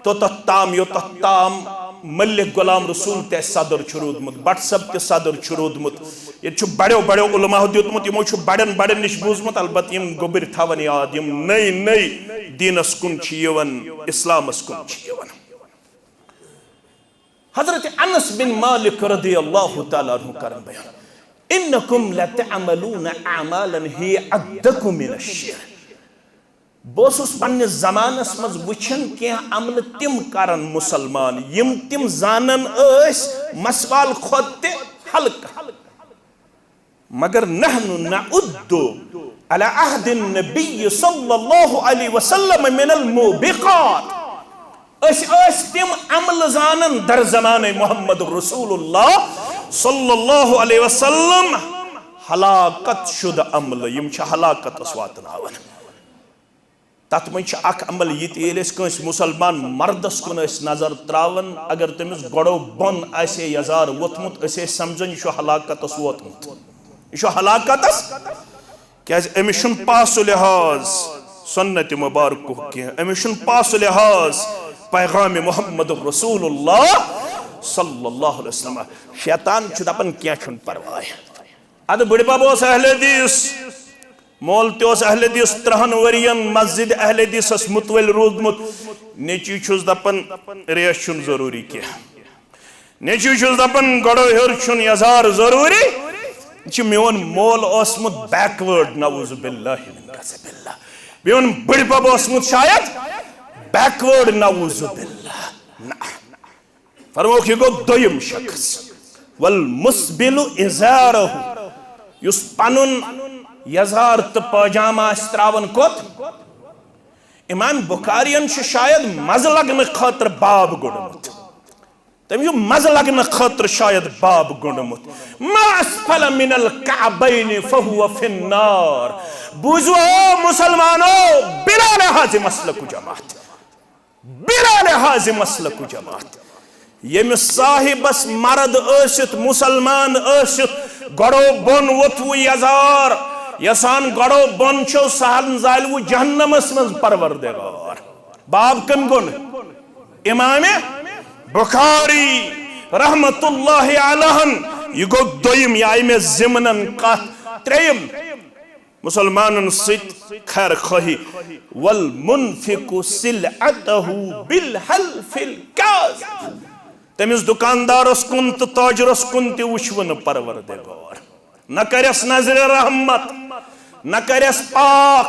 توٚتتھ تام یوٚتتھ تام ملک غلام رسول تہِ اَسہِ صدر چھُ روٗدمُت، بٹ صٲب تہِ صدر چھُ روٗدمُت۔ ییٚتہِ چھُ بڑیو بڑیو علماہو دیُتمُت، یِمو چھُ بڑٮ۪ن بڑٮ۪ن نِش بوٗزمُت، البتہ یِم گوٚبٕرۍ تھاوَن یاد، یِم نٔے نٔے دیٖنَس کُن چھِ یِوان، اِسلامَس کُن چھِ یِوان۔ حضرت انس بن مالک رضی اللہ تعالیٰ عنہ کرن بیان، انکم لتعملون اعمالا هي ادق من الشرك۔ بہٕ اوسُس پننِس زمانس منٛز وٕچھان کینٛہہ عملہٕ تِم کرن مسلمان، یِم تِم زانن ٲسۍ مسوال کھۄتہٕ تہِ ہلکہٕ۔ مگر نحن نعد على عهد النبي صلى الله عليه وسلم من الموبقات۔ أسۍ ٲسۍ تِم عملہٕ زانان در زمانہٕ محمد رسول اللہ صلی اللہ علیہ وسلم، ہلاکت شدہ عملہٕ، یِم چھِ ہلاکتس واتناوان۔ تتھ منٛز چھُ اکھ عمل یہِ تہِ، ییٚلہِ أسۍ کٲنٛسہِ مسلمان مردس کُن ٲسۍ نظر تراوان، اگر تٔمِس گۄڈو بۄن آسہِ ہے یزار ووٚتھمُت، أسۍ ٲسۍ سمجھان یہِ چھُ ہلاکتس ووتمُت، یہِ چھُ ہلاکتس، کیازِ أمِس چھُنہٕ پاس و لحاظ سنت مبارکُک کینٛہہ، أمِس چھُنہٕ پاس و لحاظ پیغام محمد رسول اللہ صلی اللہ علیہ وسلم۔ شیطان چھُ دپان کینٛہہ چھُنہٕ پرواے۔ ادٕ بٕڈبب اوس اہل حدیث، مول تہِ اوس اہل حدیث، ترہن ؤرین مسجد اہل حدیثس متول روٗدمُت۔ نیٚچوۍ چھُس دپان، ریش چھُنہٕ ضروٗری کینٛہہ۔ نیٚچوۍ چھُس دپان، گۄڈو ہیوٚر چھُنہٕ یزار ضروٗری۔ یہِ چھُ میون مول اوسمُت backward، نعوذ باللہ من غضب اللہ۔ میون بٕڈبب اوسمُت شاید backward، نعوذ باللہ۔ نہ۔ فرمووُکھ، یہِ گوٚو دوٚیِم شخص۔ والمسبل ازارہ، یُس پنُن یزار تہٕ پاجامہ آسہِ تراوان کوٚت؟ امام بخارین چھُ شاید مزٕ لگنہٕ خٲطرٕ باب گوٚنڈمُت۔ تٔمۍ چھُ مزٕ لگنہٕ خٲطرٕ شاید باب گوٚنڈمُت۔ ما اسفل من الکعبین فہو فی النار۔ بوٗزِو او مسلمانو، بلا لحاظ مسلک و جماعت۔ بلا لحاظ مسلک و جماعت۔ ییٚمِس صاحبس مرد ٲسِتھ، مسلمان ٲسِتھ، گۄڈو بۄن ووٚتھوٕ یزار، یژھان گۄڈو بۄن چھو سہلن زالوٕ جہنمس منٛز پروردگار۔ باب کٔمۍ گوٚن؟ امام بخاری رحمت اللہ علیہن۔ یہِ گوٚو دوٚیِم، یہِ آیہِ مےٚ ضمنن کتھ۔ ترٛیٚیِم، مسلمانن سۭتۍ خیر خواہی۔ والمنفق سلعته بالحلف الكاذب۔ تٔمِس دُکاندارس کُن تہٕ تاجرس کُن تہِ وٕچھوٕ نہٕ پروردگار۔ نہ کَرٮ۪س نظرِ رحمت، نہ کَرٮ۪س پاک،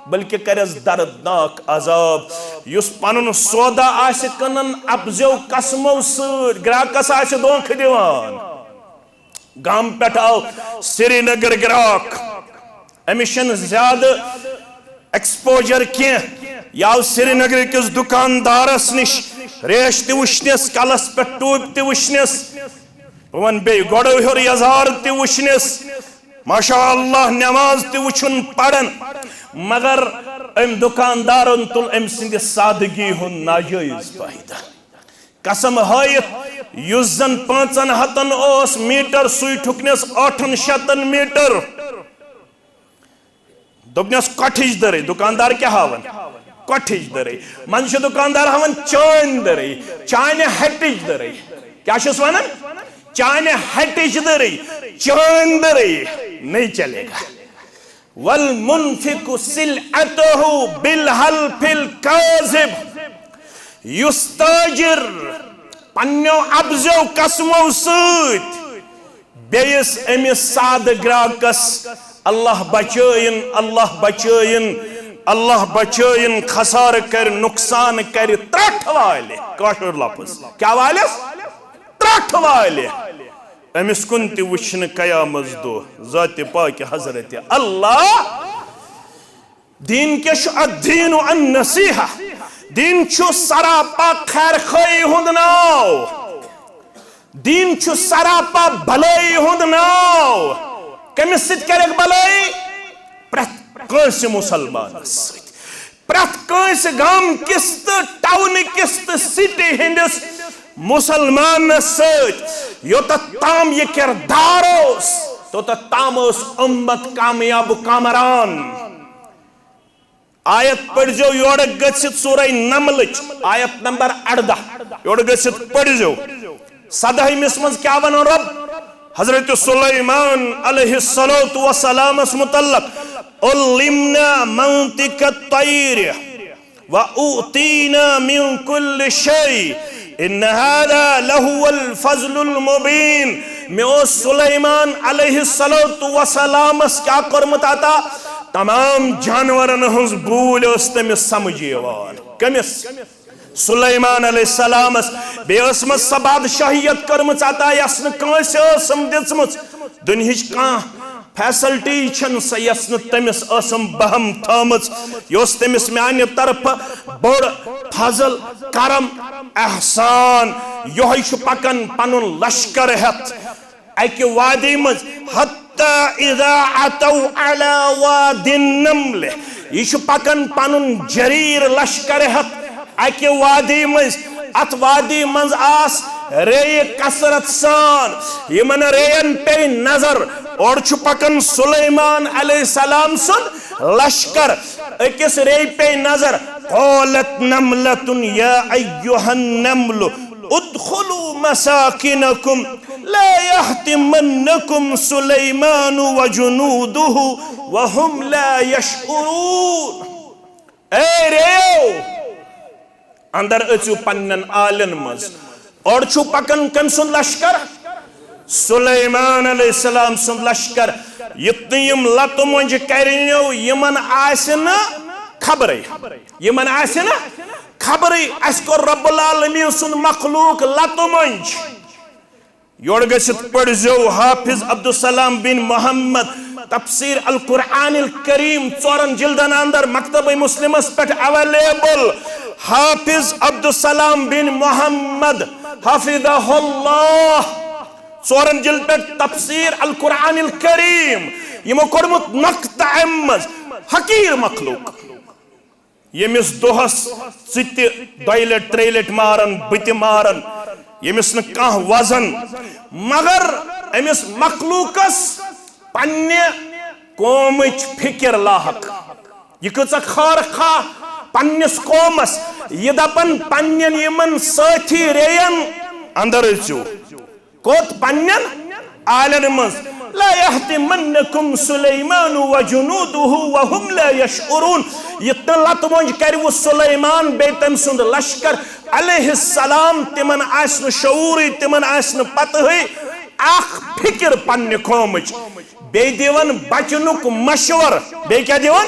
بلکہِ کَرٮ۪س دردناک عذاب۔ یُس پنُن سودا آسہِ کٕنان اپزیو قسمو سۭتۍ، گراکس آسہِ دھوکہٕ دِوان۔ گام پٮ۪ٹھ آو سرینگر گراک، أمِس چھَنہٕ زیادٕ ایکسپوجر کینٛہہ۔ یہِ آو سرینگر کِس دُکاندارس نِش ریش تہِ وٕچھنِس، کلس پٮ۪ٹھ ٹوپۍ تہِ وٕچھنِس، بہٕ ونہٕ بیٚیہِ، گۄڈو ہیوٚر یزار تہِ وٕچھنِس، ماشاء اللہ، نماز تہِ وٕچھُن پران، مگر أمۍ دُکاندارن تُل أمۍ سٕنٛدِ سادگی ہُنٛد ناجٲیز فٲیدٕ۔ قسم ہٲیِتھ، یُس زن پانٛژن ہتن اوس میٹر، سُے ٹھُکنِس ٲٹھن شتن میٹر۔ دوٚپنس، "کۄٹھِچ دٔرٕے۔" دُکاندار کیٛاہ ہاوان؟ کۄٹھِچ دٔرٕے۔ منٛزٕ چھُ دُکاندار ہاوان چٲنۍ دٔرٕے، چانہِ ہٹِچ دٔرٕے۔ کیٛاہ چھُس ونان؟ چانہِ ہٹِچ دٔرٕے، چٲنۍ دٔرٕے نہیں چلے گا۔ والمنفق سلعته بالحلف الكاذب، یُس تاجر پننیو اپزیو قسمو سۭتۍ بیٚیِس أمِس سادٕ گراکس، اللہ بچٲیِن، اللہ بچٲیِن، اللہ بچٲیِن، خسارٕ کرِ، نقصان کرِ، ترٹھ والہِ، کٲشُر لفظ کیٛاہ والٮ۪س؟ ترٹھ والہِ۔ أمِس کُن تہِ وٕچھنہٕ قیامت دۄہ ذاتِ پاکہِ حضرت اللہ۔ دین کیا چھُ؟ الدین النصیحہ۔ دین چھُ سراپا خیر خواہی ہُنٛد ناو۔ دین چھُ سراپا بھلٲیی ہُنٛد ناو۔ کٔمِس سۭتۍ کرکھ بھلٲیی؟ پرٛٮ۪تھ کٲنٛسہِ مُسلمانس سۭتۍ، پرٛٮ۪تھ کٲنٛسہِ گام کِس تہٕ ٹاونہٕ کِس تہٕ سٹی ہٕنٛدِس مُسلمانس سۭتۍ۔ یوٚتتھ تام یہِ کردار اوس، توٚتتھ تام اوس اُمت کامیاب و کامران۔ آیت پٔرزیو یورٕ گٔژھِتھ سورہ نملٕچ آیت نمبر اردہ، یورٕ گٔژھِتھ پٔرزیو۔ سدٲہمِس منٛز کیٛاہ ونان رۄب؟ حضرت سلیمان علیہ الصلوۃ والسلامس متعلق، "علمنا منطق الطیر و اوتینا من کل شیء ان هذا لهو الفضل المبین"۔ مےٚ اوس سلیمان علیہ الصلوۃ والسلامس کیٛاہ کوٚرمُت عطا؟ تمام جانورن ہٕنٛز بوٗلۍ ٲس تٔمِس سمجھ یِوان۔ کٔمِس؟ سلیمان علیہ السلامس۔ بیٚیہِ ٲسمٕژ سۄ بادشاہیت کٔرمٕژ عطا، یۄس نہٕ کٲنٛسہِ ٲسٕم دِژمٕژ۔ دُنہِچ کانٛہہ فیسلٹی چھَنہٕ سۄ، یۄس نہٕ تٔمِس ٲسٕم بہم تھٲومٕژ۔ یہِ اوس تٔمِس میانہِ طرفہٕ بوٚڑ فضل، کرم، احسان۔ یِہوٚے چھُ پکان پنُن لشکر ہٮ۪تھ اکہِ وادی منٛز، حتی اذا اتوا علی وادی النمل، یہِ چھُ پکان پنُن جریر لشکر ہٮ۪تھ اکہِ وادی منٛز۔ اتھ وادی منٛز آس ریٚیہِ کثرت سان، یِمن ریٚین پیٚیہِ نظر۔ اورٕ چھُ پکان سلیمان علیہ السلام سُنٛد لشکر، أکِس ریٚیہِ پیٚیہِ نظر۔ قالت نملة یا ایھا النمل ادخلوا مساکنکم لا یحطمنکم سلیمان و جنودہ وهم لا یشعرون۔ اے ریو، اندر أژِو پننٮ۪ن آلن منٛز۔ اورٕ چھُ پکان کٔمۍ سُنٛد لشکر؟ سلیمان علیہ السلام سُنٛد لشکر۔ یُتھ نہٕ یِم لتہٕ مۄنجہِ کرنیو، یِمن آسہِ نہٕ خبرے۔ یِمن آسہِ نہٕ خبرٕے، اسہِ کوٚر رب العالمین سُنٛد مخلوق لتہٕ مۄنج۔ یورٕ گٔژھِتھ پٔرزیو حافظ عبدالسلام بن محمد، تفسیر القرآن الکریم، ژورن جلدن اندر، مکتبہ مسلمس پٮ۪ٹھ اویلیبل۔ حافظ عبدالسلام بن محمد حفظہ اللہ، ژورن جلد پٮ۪ٹھ تفسیر القرآن الکریم، یِمو کوٚرمُت نقطہ امہِ منٛز، حقیٖر مخلوق۔ ییٚمِس دۄہس ژٕ تہِ دۄیہِ لٹہِ، ترٛیٚیہِ لٹہِ مارن، بہٕ تہِ مارن، ییٚمِس نہٕ کانٛہہ وزن، مگر أمِس مخلوقس پننہِ قومٕچ فکر لاحق۔ یہِ کۭژاہ خار خواہ پننِس قومس، یہِ دپن پننٮ۪ن یِمن سٲتھی ریٚین اندر أژِو۔ کوٚت؟ پننٮ۪ن آلن منٛز۔ لَيَهْزِمَنَّكُمْ سُلَيْمَانُ وَجُنُودُهُ وَهُمْ لَا يَشْعُرُونَ۔ یہِ تہٕ لتہٕ مۄنج کرِ وۄنۍ سلیمان بیٚیہِ تٔمۍ سُنٛد لشکر علیہ السلام، تِمن آسہِ نہٕ شعوٗرٕے، تِمن آسہِ نہٕ پتہٕے اکھ فکر پننہِ قومٕچ۔ بیٚیہِ دِوان بچنُک مشور۔ بیٚیہِ کیٛاہ دِوان؟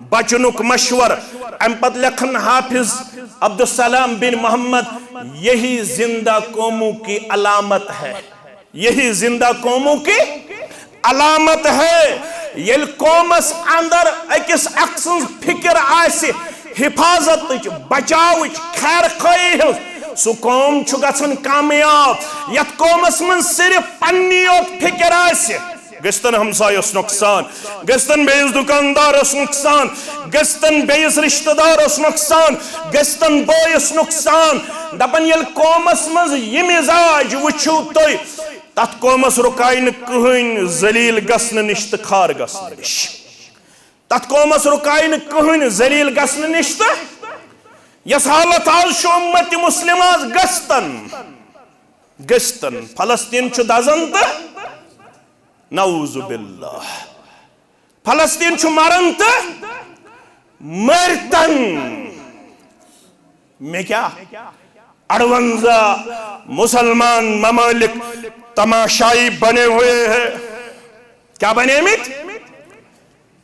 بچنُک مشور۔ امہِ پتہٕ لیکھن حافظ عبدالسلام بن محمد، یہی زندہ قوموں کی علامت ہے، یہی زندہ قوموں کی علامت ہے۔ ییٚلہِ قومس اندر أکِس اکھ سٕنٛز فکر آسہِ حفاظتٕچ، بچاوٕچ، خیر خواہی ہٕنٛز، سُہ قوم چھُ گژھان کامیاب۔ یتھ قومس منٛز صرف پننی یوت فکر آسہِ، گٔژھتن ہمسایس نۄقصان، گٔژھتن بیٚیِس دُکاندارس نۄقصان، گٔژھتن بیٚیِس رشتہٕ دارس نۄقصان، گٔژھتن بٲیِس نۄقصان۔ دپان ییٚلہِ قومس منٛز یہِ مزاج وٕچھِو تُہۍ، تتھ قومس رُکایہِ نہٕ کٕہٕنۍ ذلیل گژھنہٕ نِش تہٕ خار گژھنہٕ نِش۔ تتھ قومس رُکایہِ نہٕ کٕہٕنۍ ذلیل گژھنہٕ نِش تہٕ یۄس حالت آز چھِ امت مسلمہ آز گٔژھتن، گٔژھتن فلسطین چھُ دزان تہٕ نعوذ باللہ۔ فلسطین چھُ مران تہٕ مٲرتن۔ مےٚ کیٛاہ؟ اڑونزہ مسلمان ممالک تماشائی بنے ہوئے ہیں۔ کیٛاہ بنے مٕتۍ؟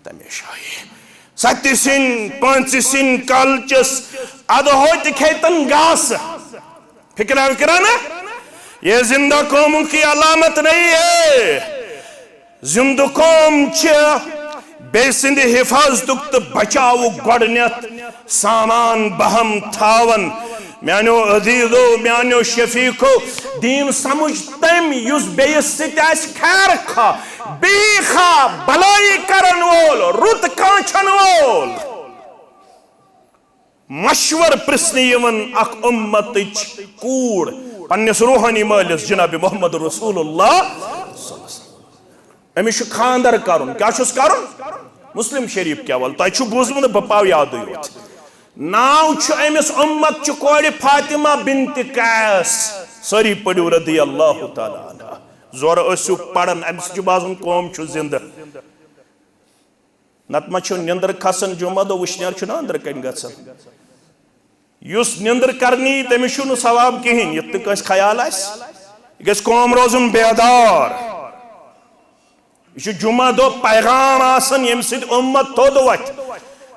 تماشائی۔ ستہِ سِنۍ، پانٛژِ سِنۍ کالچس ادٕ ہوتہِ کھیتن گاسہٕ۔ فکرا وکرا نا؟ یہ زندہ قوموں کی علامت نہیں ہے۔ زندٕ قوم چھِ بیٚیہِ سٕنٛدِ حفاظتُک تہٕ بچاوُک گۄڈٕنیتھ سامان بہم تھاوان۔ میانیو عزیزو، میانیو شفیقو، دیٖن سمجھ تٔمۍ یُس بیٚیِس سۭتۍ آسہِ خیر خواہ، بیٚیہِ خواہ، بلٲیی کرن وول، رُت کانٛہہ چھن وول۔ مشور پرژھنہٕ یِوان اکھ امتٕچ کوٗر پننِس روحٲنی مٲلِس جناب محمد رسول اللہ۔ أمِس چھُ خانٛدر کرُن۔ کیٛاہ چھُس کرُن؟ مسلم شریف کہِ حوالہٕ۔ تۄہہِ چھُو بوٗزمُت، بہٕ پاو یادٕے یوت۔ ناو چھُ أمِس امت چہِ کورِ فاطمہ بنت قیس۔ سٲری پٔرِو رضی اللہ تعالیٰ عنہا۔ زورٕ ٲسِو پران، اَمہِ سۭتۍ چھُ باسان قوم چھُ زِندٕ۔ نتہٕ ما چھُ نیندر کھسان جمعہ دۄہ وٕشنیر چھُنہ أندرٕ کنہِ گژھان۔ یُس نیندر کرنی تٔمِس چھُنہٕ ثواب کِہیٖنۍ، یُتھ نہٕ کٲنٛسہِ خیال آسہِ۔ یہِ گژھِ قوم روزُن بیدار۔ یہِ چھُ جمعہ دۄہ پیغام آسان ییٚمہِ سۭتۍ اُمت توٚد وۄتھِ۔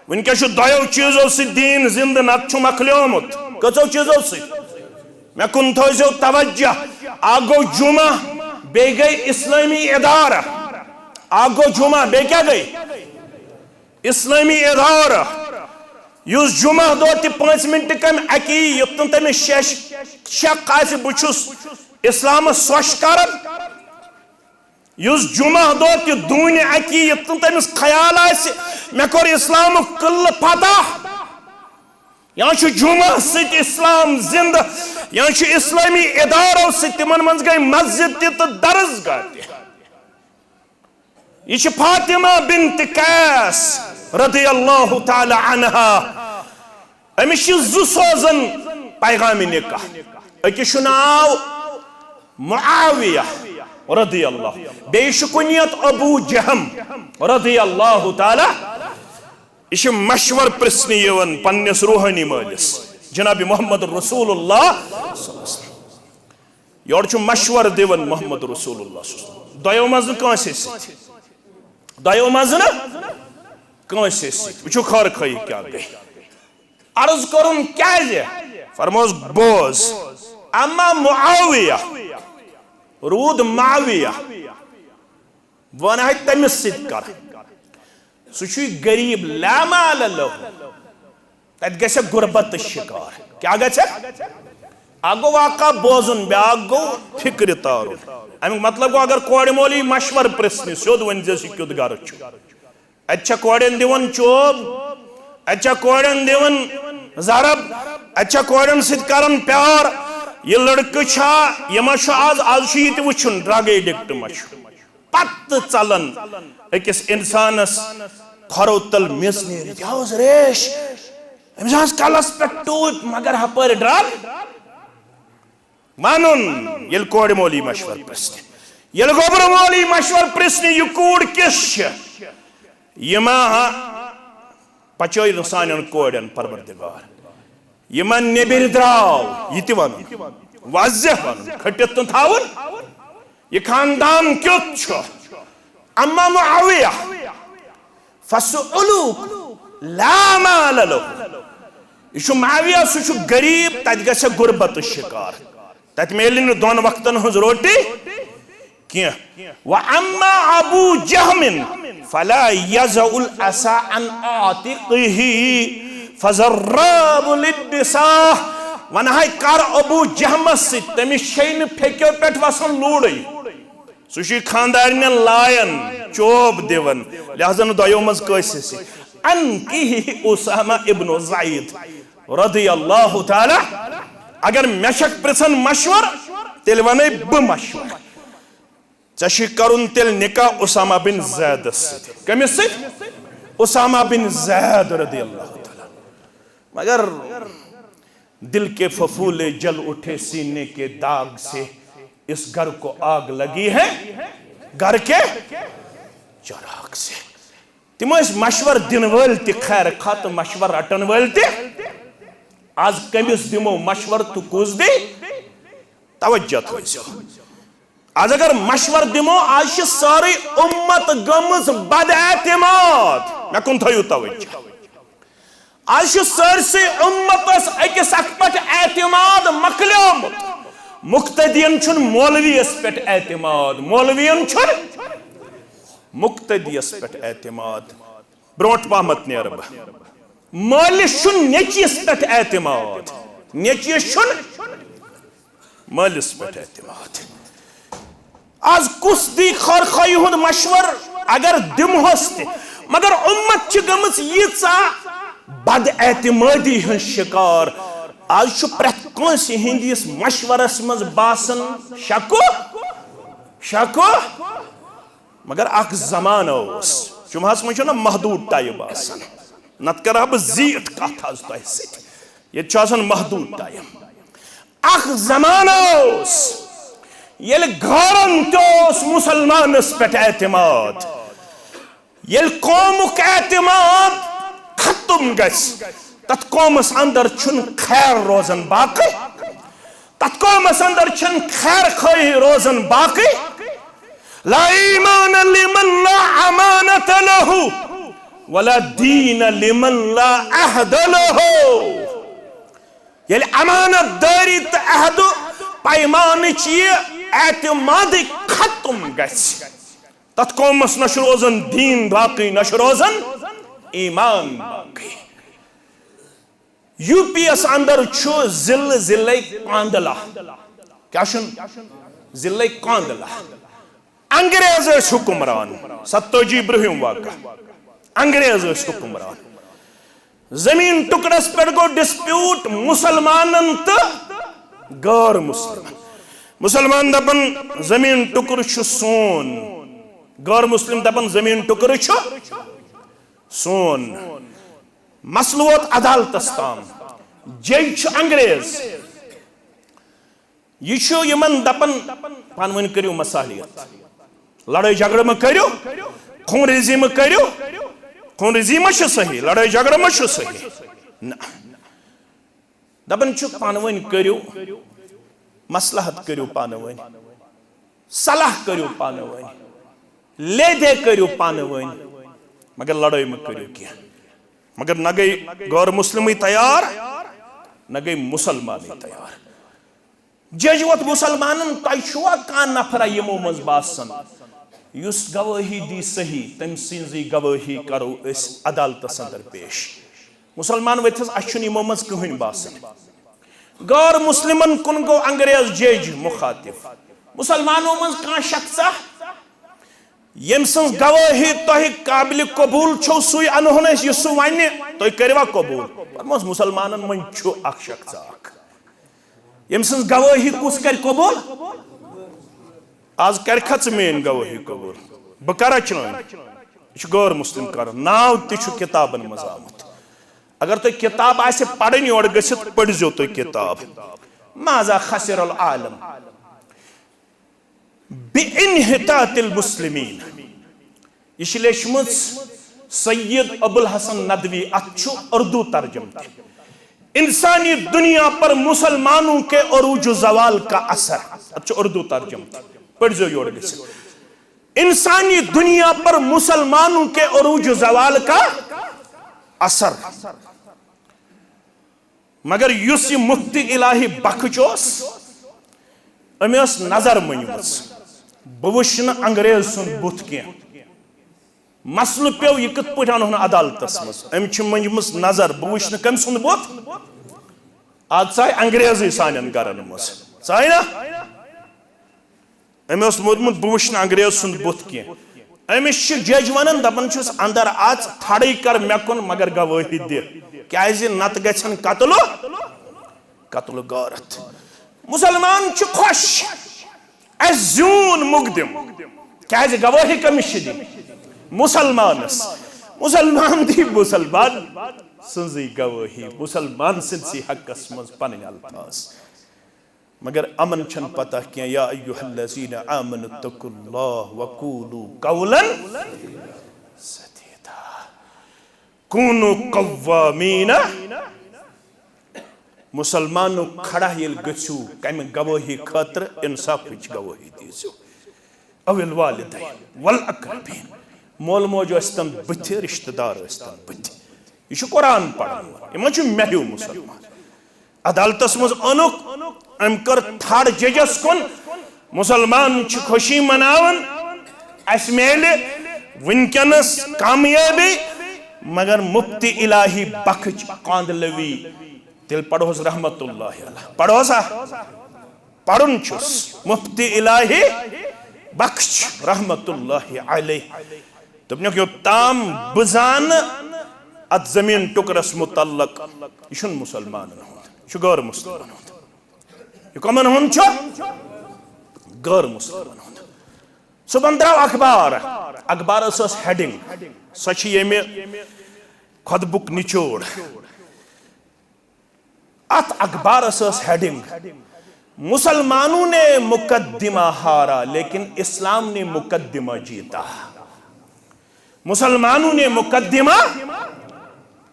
وٕنکیٚس چھُ دۄیو چیٖزو سۭتۍ دیٖن زِندٕ، نتہٕ چھُ مۄکلیومُت۔ کٔژو چیٖزو سۭتۍ؟ مےٚ کُن تھٲیزیو توجہ۔ اکھ گوٚو جمعہ، بیٚیہِ گٔے اسلٲمی ادارہ۔ اکھ گوٚو جمعہ، بیٚیہِ کیٛاہ گٔے؟ اسلٲمی ادارہ۔ یُس جمعہ دۄہ تہِ پانٛژِ منٹہِ کم اکی، یوٚت نہٕ تٔمِس شیش شک آسہِ بہٕ چھُس اسلامس سۄچھ کران، یُس جمعہ دۄہ تہِ دوٗنہِ اکی، یوٚت نہٕ تٔمِس خیال آسہِ مےٚ کوٚر اسلامُک قلعہٕ فتح، یا چھُ جمعہ سۭتۍ اسلام زندٕ، یا چھُ اسلٲمی ادارو سۭتۍ، تِمن منٛز گٔے مسجد تہِ تہٕ درسگاہ تہِ۔ یہِ چھِ فاطمہ بنت قیس رضی اللہ تعالیٰ عنہا۔ أمِس چھِ زٕ سوزان پیغام نکاح۔ أکِس چھُ ناو معاویہ رضی اللہ، بیٚیہِ چھُ کُنیت ابو جہم رضی اللہ تعالیٰ۔ یہِ چھِ مشور پرژھنہِ یِوان پننِس روحٲنی مٲلِس جناب محمد رسول اللہ صلی اللہ علیہ وسلم۔ یورٕ چھُ مشور دِوان محمد رسول اللہ صلی اللہ علیہ وسلم۔ دۄیو منٛز نہٕ کٲنٛسے سۭتۍ۔ دۄیو منٛز نہٕ کٲنٛسے سۭتۍ۔ وٕچھِو خٲر خٲہی کیٛاہ گٔے۔ عرض کوٚرُن کیٛازِ؟ فرموس بوز۔ اما معاویہ، روٗد معاویہ۔ بہٕ وَنہٕ ہا تٔمِس سۭتۍ کَر۔ سُہ چھُے غریٖب، لا مال لہ۔ تَتہِ گژھِ غربت تہٕ شِکار۔ کیٛاہ گژھِ؟ اَکھ گوٚو واقعہ بوزُن، بیٛاکھ گوٚو فِکرِ تارُن۔ اَمیُک مطلب گوٚو، اگر کورِ مول یی مشورٕ پرٛژھنہِ، سیوٚد ؤنۍ زٮ۪س، یہِ کیُتھ گرٕ چھُ۔ اَتہِ چھےٚ کورٮ۪ن دِوان چوب، اَتہِ چھےٚ کورٮ۪ن دِوان ضرب، اَتہِ چھےٚ کورٮ۪ن سۭتۍ کران پیار۔ یہِ لڑکہٕ چھا، یہِ ما چھُ آز، آز چھُ یہِ تہِ وٕچھُن، drug addict ما چھُ؟ پتہٕ ژلان أکِس انسانس کھۄرو تل میٚژ نیٖرِتھ۔ یہِ اوس ریش، أمِس آسہٕ کلس پٮ۪ٹھ ٹوٗپۍ، مگر ہپٲرۍ drug۔ ونُن، ییٚلہِ کورِ مول یی مشورٕ پرژھنہِ، ییٚلہِ گوٚبرٕ وول یی مشورٕ پرژھنہِ، یہِ کوٗر کِژھ چھِ؟ یہِ ما پچٲے نہٕ سانٮ۪ن کورٮ۪ن پروردگار؟ یہِ ما نیٚبرۍ درٛاو؟ یہِ تہِ ونُن، واضح ونُن، کھٔٹِتھ نہٕ تھاوُن۔ یہِ خاندان کیُتھ چھُ؟ اما معاویہ، فسعلوک لا مال له۔ یہِ چھُ معاویہ، سُہ چھُ غریب، تتہِ گژھِ غربتٕچ شکار، تتہِ میلہِ نہٕ دۄن وقتن ہٕنٛز روٹی کینٛہہ۔ واما ابو جہم فلا یضع العصا عن عاتقه فضراب للنساء۔ ونہٕ ہاے کر ابو جہمس سۭتۍ، تٔمِس چھے نہٕ پھیٚکیو پٮ۪ٹھ وسان لوٗرٕے۔ سُہ چھُ خاندارنٮ۪ن لایان، چوب دِوان، لہذا نہٕ دۄیو منٛز کٲنٛسہِ سۭتۍ۔ انکحی اسامہ ابن زید رضی اللہ تعالی۔ اگر مےٚ چھکھ پرژھان مشور، تیٚلہِ ونے بہٕ مشور۔ ژےٚ چھُے کرُن تیٚلہِ نکاح اسامہ بن زیدس سۭتۍ۔ کٔمِس سۭتۍ؟ اسامہ بن زید رضی اللہ تعالی۔ مگر دل کے پھپھولے جل اٹھے سینے کے داغ سے، اس گھر کو آگ لگی ہے گھر کے چراغ سے۔ تِم ٲسۍ مشور دِنہٕ وٲلۍ تہِ، خیر خواہ تہٕ مشور رٹن وٲلۍ تہِ۔ از کٔمِس دِمو مشور تہٕ کُس دی؟ توجہ تھٲیزیو۔ از اگر مشور دِمو، از چھِ سٲرٕے اُمت گٔمٕژ بد اعتماد۔ مےٚ کُن تھٲیِو توجہ۔ از چھُ سٲرسٕے اُمتس أکِس اکھ پٮ۪ٹھ اعتماد مۄکلیومُت۔ مقتدین چھُنہٕ مولویس پٮ۪ٹھ اعتماد، مولوین چھُنہٕ مقتدیس پٮ۪ٹھ اعتماد۔ برونٛٹھ پہمتھ نیرٕ بہٕ۔ مٲلِس چھُنہٕ نیٚچوِس پٮ۪ٹھ اعتماد، نیٚچوِس چھُنہٕ مٲلِس پٮ۪ٹھ اعتماد۔ از کُس دی خٲرخٲہی ہُنٛد مشور؟ اگر دِمہوس تہِ، مگر اُمت چھِ گٔمٕژ ییٖژاہ بد اعتمٲدی ہٕنٛز شکار۔ از چھُ پرٛٮ۪تھ کٲنٛسہِ ہٕنٛدِس مشورس منٛز باسان شکوہ، شکوہ۔ مگر اکھ زمانہٕ اوس، جمعہس منٛز چھُنہ محدوٗد ٹایم آسان، نتہٕ کرٕ ہا بہٕ زیٖٹھ کتھ از تۄہہِ سۭتۍ۔ ییٚتہِ چھُ آسان محدوٗد ٹایم۔ اکھ زمانہٕ اوس، ییٚلہِ غٲرن تہِ اوس مُسلمانس پٮ۪ٹھ اعتماد۔ ییٚلہِ قومُک اعتماد ختم گژھِ، تتھ قومس اندر چھُنہٕ خیر روزان باقٕے، تتھ قومس اندر چھُنہٕ خیر خٲہی روزان باقٕے۔ لا ایمان لمن لا امانت له ولا دین لمن لا عہد له۔ ییٚلہِ امانت دٲری تہٕ عہدٕ پیمانٕچ یہِ اعتمادٕے ختم گژھِ، تتھ قومس نہ چھُ روزان دیٖن باقٕے، نہ چھُ روزان ایمان باقٕے۔ یو پی یس اندر چھُ ضلعہٕ، ضلعے کاندلہ۔ کیٛاہ چھُن؟ ضلعے کاندلہ۔ انگریز ٲسۍ حکمران، ستٲجی برٛونٛہِم واقعہ۔ انگریز ٲسۍ حکمران۔ زمین ٹکرس پٮ۪ٹھ گوٚو ڈسپیوٹ مسلمانن تہٕ غٲر مسلمن۔ مسلمان دپان زمین ٹکر چھُ سون، غٲر مسلم دپان زمین ٹکر چھُ سون۔ مسلہٕ ووت عدالتس تام، جج چھُ انگریز۔ یہِ چھُ یِمن دپان، پانہٕ ؤنۍ کٔرِو مصالحت، لڑٲے جھگڑٕ مہ کٔرِو، خون ریزی مہ کٔرِو۔ خون ریزی مہ چھُ صحیح، لڑٲے جھگڑٕ مہ چھُ صحیح۔ نہ، دپان چھُ پانہٕ ؤنۍ کٔرِو، مصلحت کٔرِو پانہٕ ؤنۍ، صلاح کٔرِو پانہٕ ؤنۍ، لیدے کٔرِو پانہٕ ؤنۍ، مگر لڑٲے مہ کٔرِو کینٛہہ۔ مگر نہ گٔے غٲر مسلمٕے تیار، نہ گٔے مسلمانٕے تیار۔ جج ووت مسلمانن، تۄہہِ چھُوا کانٛہہ نفرا یِمو منٛز باسان یُس گوٲہی دی صحیح، تٔمۍ سٕنٛزٕے گوٲہی کرو أسۍ عدالتس اندر پیش؟ مسلمان ؤتھِس، اسہِ چھُنہٕ یِمو منٛز کٕہٕنۍ باسان۔ غٲر مسلمن کُن گوٚو انگریز جج مخاطب۔ مسلمانو منٛز کانٛہہ شخصا ییٚمۍ سٕنٛز گوٲہی تۄہہِ قابلِ قبوٗل چھو، سُے انہون أسۍ، یُس سُہ ونہِ، تُہۍ کٔرِوا قبوٗل؟ فرموس، مسلمانن منٛز چھُ اکھ شخصا اکھ۔ ییٚمۍ سٕنٛز گوٲہی کُس کرِ قبوٗل؟ از کرکھا ژٕ میٲنۍ گوٲہی قبوٗل؟ بہٕ کرا چٲنۍ؟ یہِ چھُ غٲر مسلم کران، ناو تہِ چھُ کتابن منٛز آمُت۔ اگر تۄہہِ کتاب آسہِ پرٕنۍ، یورٕ گٔژھِتھ پٔرۍزیو تُہۍ کتاب۔ ماذا خسر العالم؟ بے انحطاط المسلمین۔ یہ چھِ لیچھمٕژ سید ابوالحسن ندوی، اتھ چھُ اردو ترجمہٕ تہِ۔ انسانی دنیا پر مسلمانوں کے عروج و زوال کا اثر، اتھ چھُ اردو ترجمہٕ تہِ، پٔرۍزیو یورٕ گٔژھِتھ۔ انسانی دنیا پر مسلمانوں کے عروج و زوال کا اثر۔ مگر یُس یہِ مفتی الٰہی بخش اوس، أمۍ ٲس نظر مٔنجمٕژ، بہٕ وٕچھِ نہٕ انگریز سُنٛد بُتھ کینٛہہ۔ مسلہٕ پیوٚو، یہِ کِتھ پٲٹھۍ اَنہون عدالتس منٛز؟ أمۍ چھِ مٔنجمٕژ نظر، بہٕ وٕچھِ نہٕ کٔمۍ سُنٛد بُتھ۔ آز ژاے انگریزٕے سانٮ۪ن گرن منٛز، ژاے نا؟ أمۍ اوس موٚدمُت، بہٕ وٕچھِ نہٕ انگریز سُنٛد بُتھ کینٛہہ۔ أمِس چھِ جج ونان، دپان چھُس، اندر اژ، تھڑٕے کر مےٚ کُن، مگر گوٲہی دِ، کیازِ نتہٕ گژھن قتل و، قتل و غارت۔ مسلمان چھِ خۄش، اسہِ زیوٗن مقدم، کیازِ گوٲہی کٔمِس چھِ دِنۍ؟ مسلمانس۔ مسلمان دی مسلمان سٕنٛزٕے گوٲہی، مسلمان سٕنٛدسٕے حقس منٛز پنٕنۍ الفاظ۔ مگر یِمن چھنہٕ پتہ کینٛہہ، یا ایھا الذین آمنوا اتقوا اللہ وقولوا قولا سدیدا، کونوا قوامین۔ مسلمانو، کھڑا ییٚلہِ گٔژھِو کمہِ گوٲہی خٲطرٕ؟ انصافٕچ گوٲہی دیٖزیو۔ او الوالدین والاقربین، مول موج ٲسۍتن بٕتھِ، رشتہٕ دار ٲسۍتن بٕتھِ۔ یہِ چھُ قرآن پرن وول، یہِ ما چھُ مےٚ ہیوٗ مسلمان؟ عدالتس منٛز اوٚنُکھ، أمۍ کٔر تھڑ ججس کُن، مسلمان چھِ خوشی مناوان، اسہِ میلہِ وٕنکیٚنس کامیٲبی، مگر مفتی الٰہی بخش کاندلوی، تیٚلہِ پرہوس رحمت اللہ علیہ، پرہوسا؟ پرُن چھُس، مفتی الٰہی بخش رحمت اللہ علیہ۔ دوٚپنکھ، یوٚتام بہٕ زانہٕ اتھ زمین ٹُکرس متعلق، یہِ چھُنہٕ مسلمانن ہُنٛد، یہِ چھُ غٲر مسلمانن ہُنٛد۔ یہِ کمن ہُنٛد چھُ؟ غٲر مسلمانن ہُنٛد۔ صبحن درٛاو اخبار، اخبارس ٲس ہیڈنگ، سۄ چھِ ییٚمہِ خطبُک نچوڑ۔ اتھ اخبارس ٲس ہیڈنگ، مسلمانوں نے مقدمہ ہارا لیکن اسلام نے مقدمہ جیتا۔ مسلمانوں نے مقدمہ،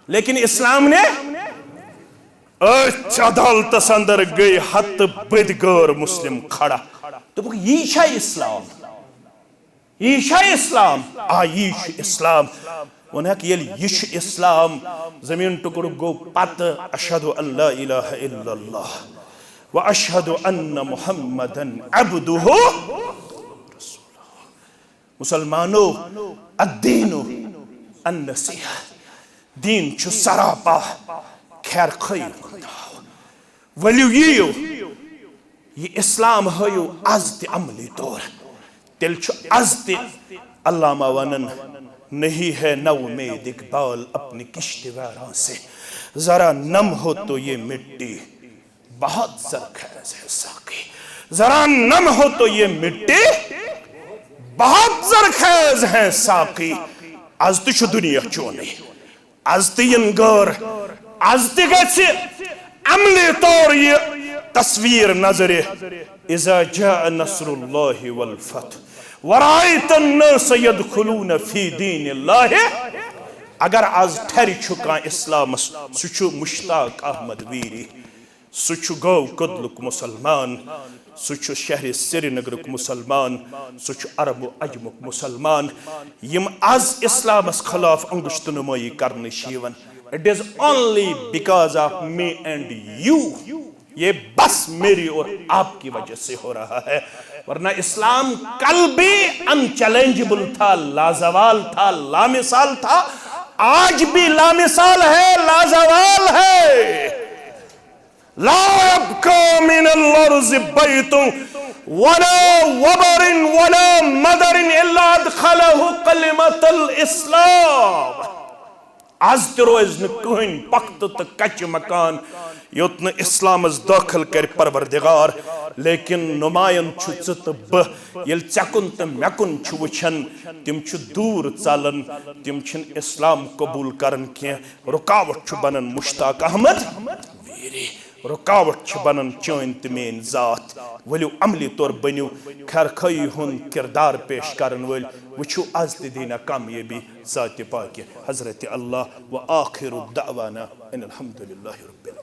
لیکن اسلام نے، أتھۍ عدالتس اندر گٔے ہتہٕ بٔدۍ غٲر مسلم کھڑا۔ دوٚپُکھ، یی چھا اسلام؟ یی چھا اسلام؟ آ، یی چھُ اسلام۔ ووٚنہکھ، ییٚلہِ یہِ چھُ اسلام، زمین ٹُکڑٕ گوٚو پتہٕ، اشہد ان لا الہ الا اللہ و اشہد ان محمدن عبدہ۔ مسلمانو، الدین النصیحہ، دین چھُ سراپا خیر خواہی ہُنٛد ناو۔ ؤلِو یِیِو، یہِ اسلام ہٲیِو از تہِ عملی طور۔ تیٚلہِ چھُ از تہِ علامہ ونان، نہیں ہے نومید اقبال اپنی کشت ویراں سے، ذرا نم ہو تو یہ مٹی بہت زرخیز ہے ساقی، ذرا نم ہو تو یہ مٹی بہت زرخیز ہے ساقی۔ از تہِ چھُ دُنیا چونُے، از تہِ یِن غٲر، از تہِ گژھِ عملی طور یہِ تصویر نظرِ، اذا جاء نصر اللہ والفتح ورأیت الناس یدخلون فی دین اللہ۔ اگر از ٹھرِ چھُ کانٛہہ اسلامس، سُہ چھُ مشتاق احمد ویری۔ سُہ چھُ گٲو کدلُک مسلمان، سُہ چھُ شہرِ سرینگرُک مسلمان، سُہ چھُ عرب و عجمُک مسلمان۔ یِم از اسلامس خلاف انگشت نمٲیی کرنہٕ چھِ یِوان، it is only because of me and you۔ یہ بس میری اور آپ کی وجہ سے ہو رہا ہے، ورنہ اسلام کل بھی انچیلنجبل تھا، لازوال تھا، لامثال تھا، آج بھی لامثال ہے، لازوال ہے۔ لا يبقى من الأرض بيت ولا وبر ولا مدر إلا أدخله كلمة الإسلام۔ از تہِ روزِ نہٕ کٕہٕنۍ پختہٕ تہٕ کچہِ مکان، یوٚت نہٕ اسلامس دٲخل کرِ پروردگار۔ لیکن نمایان چھُ ژٕ تہٕ بہٕ، ییٚلہِ ژےٚ کُن تہٕ مےٚ کُن چھِ وٕچھان، تِم چھِ دوٗر ژلان، تِم چھِنہٕ اسلام قبوٗل کران کینٛہہ۔ رکاوٹ چھُ بنان مشتاق احمد ویری۔ رکاوٹ چھِ بنان چٲنۍ تہٕ میٲنۍ ذات۔ ؤلِو عملی طور بٔنِو خیر خواہی ہُنٛد کردار پیش کرن وٲلۍ، وٕچھِو از تہِ دیٖنا کامیٲبی ذاتِ پاکہِ حضرت اللہ۔ وآخر دعوانا ان الحمد للہ رب العالمین۔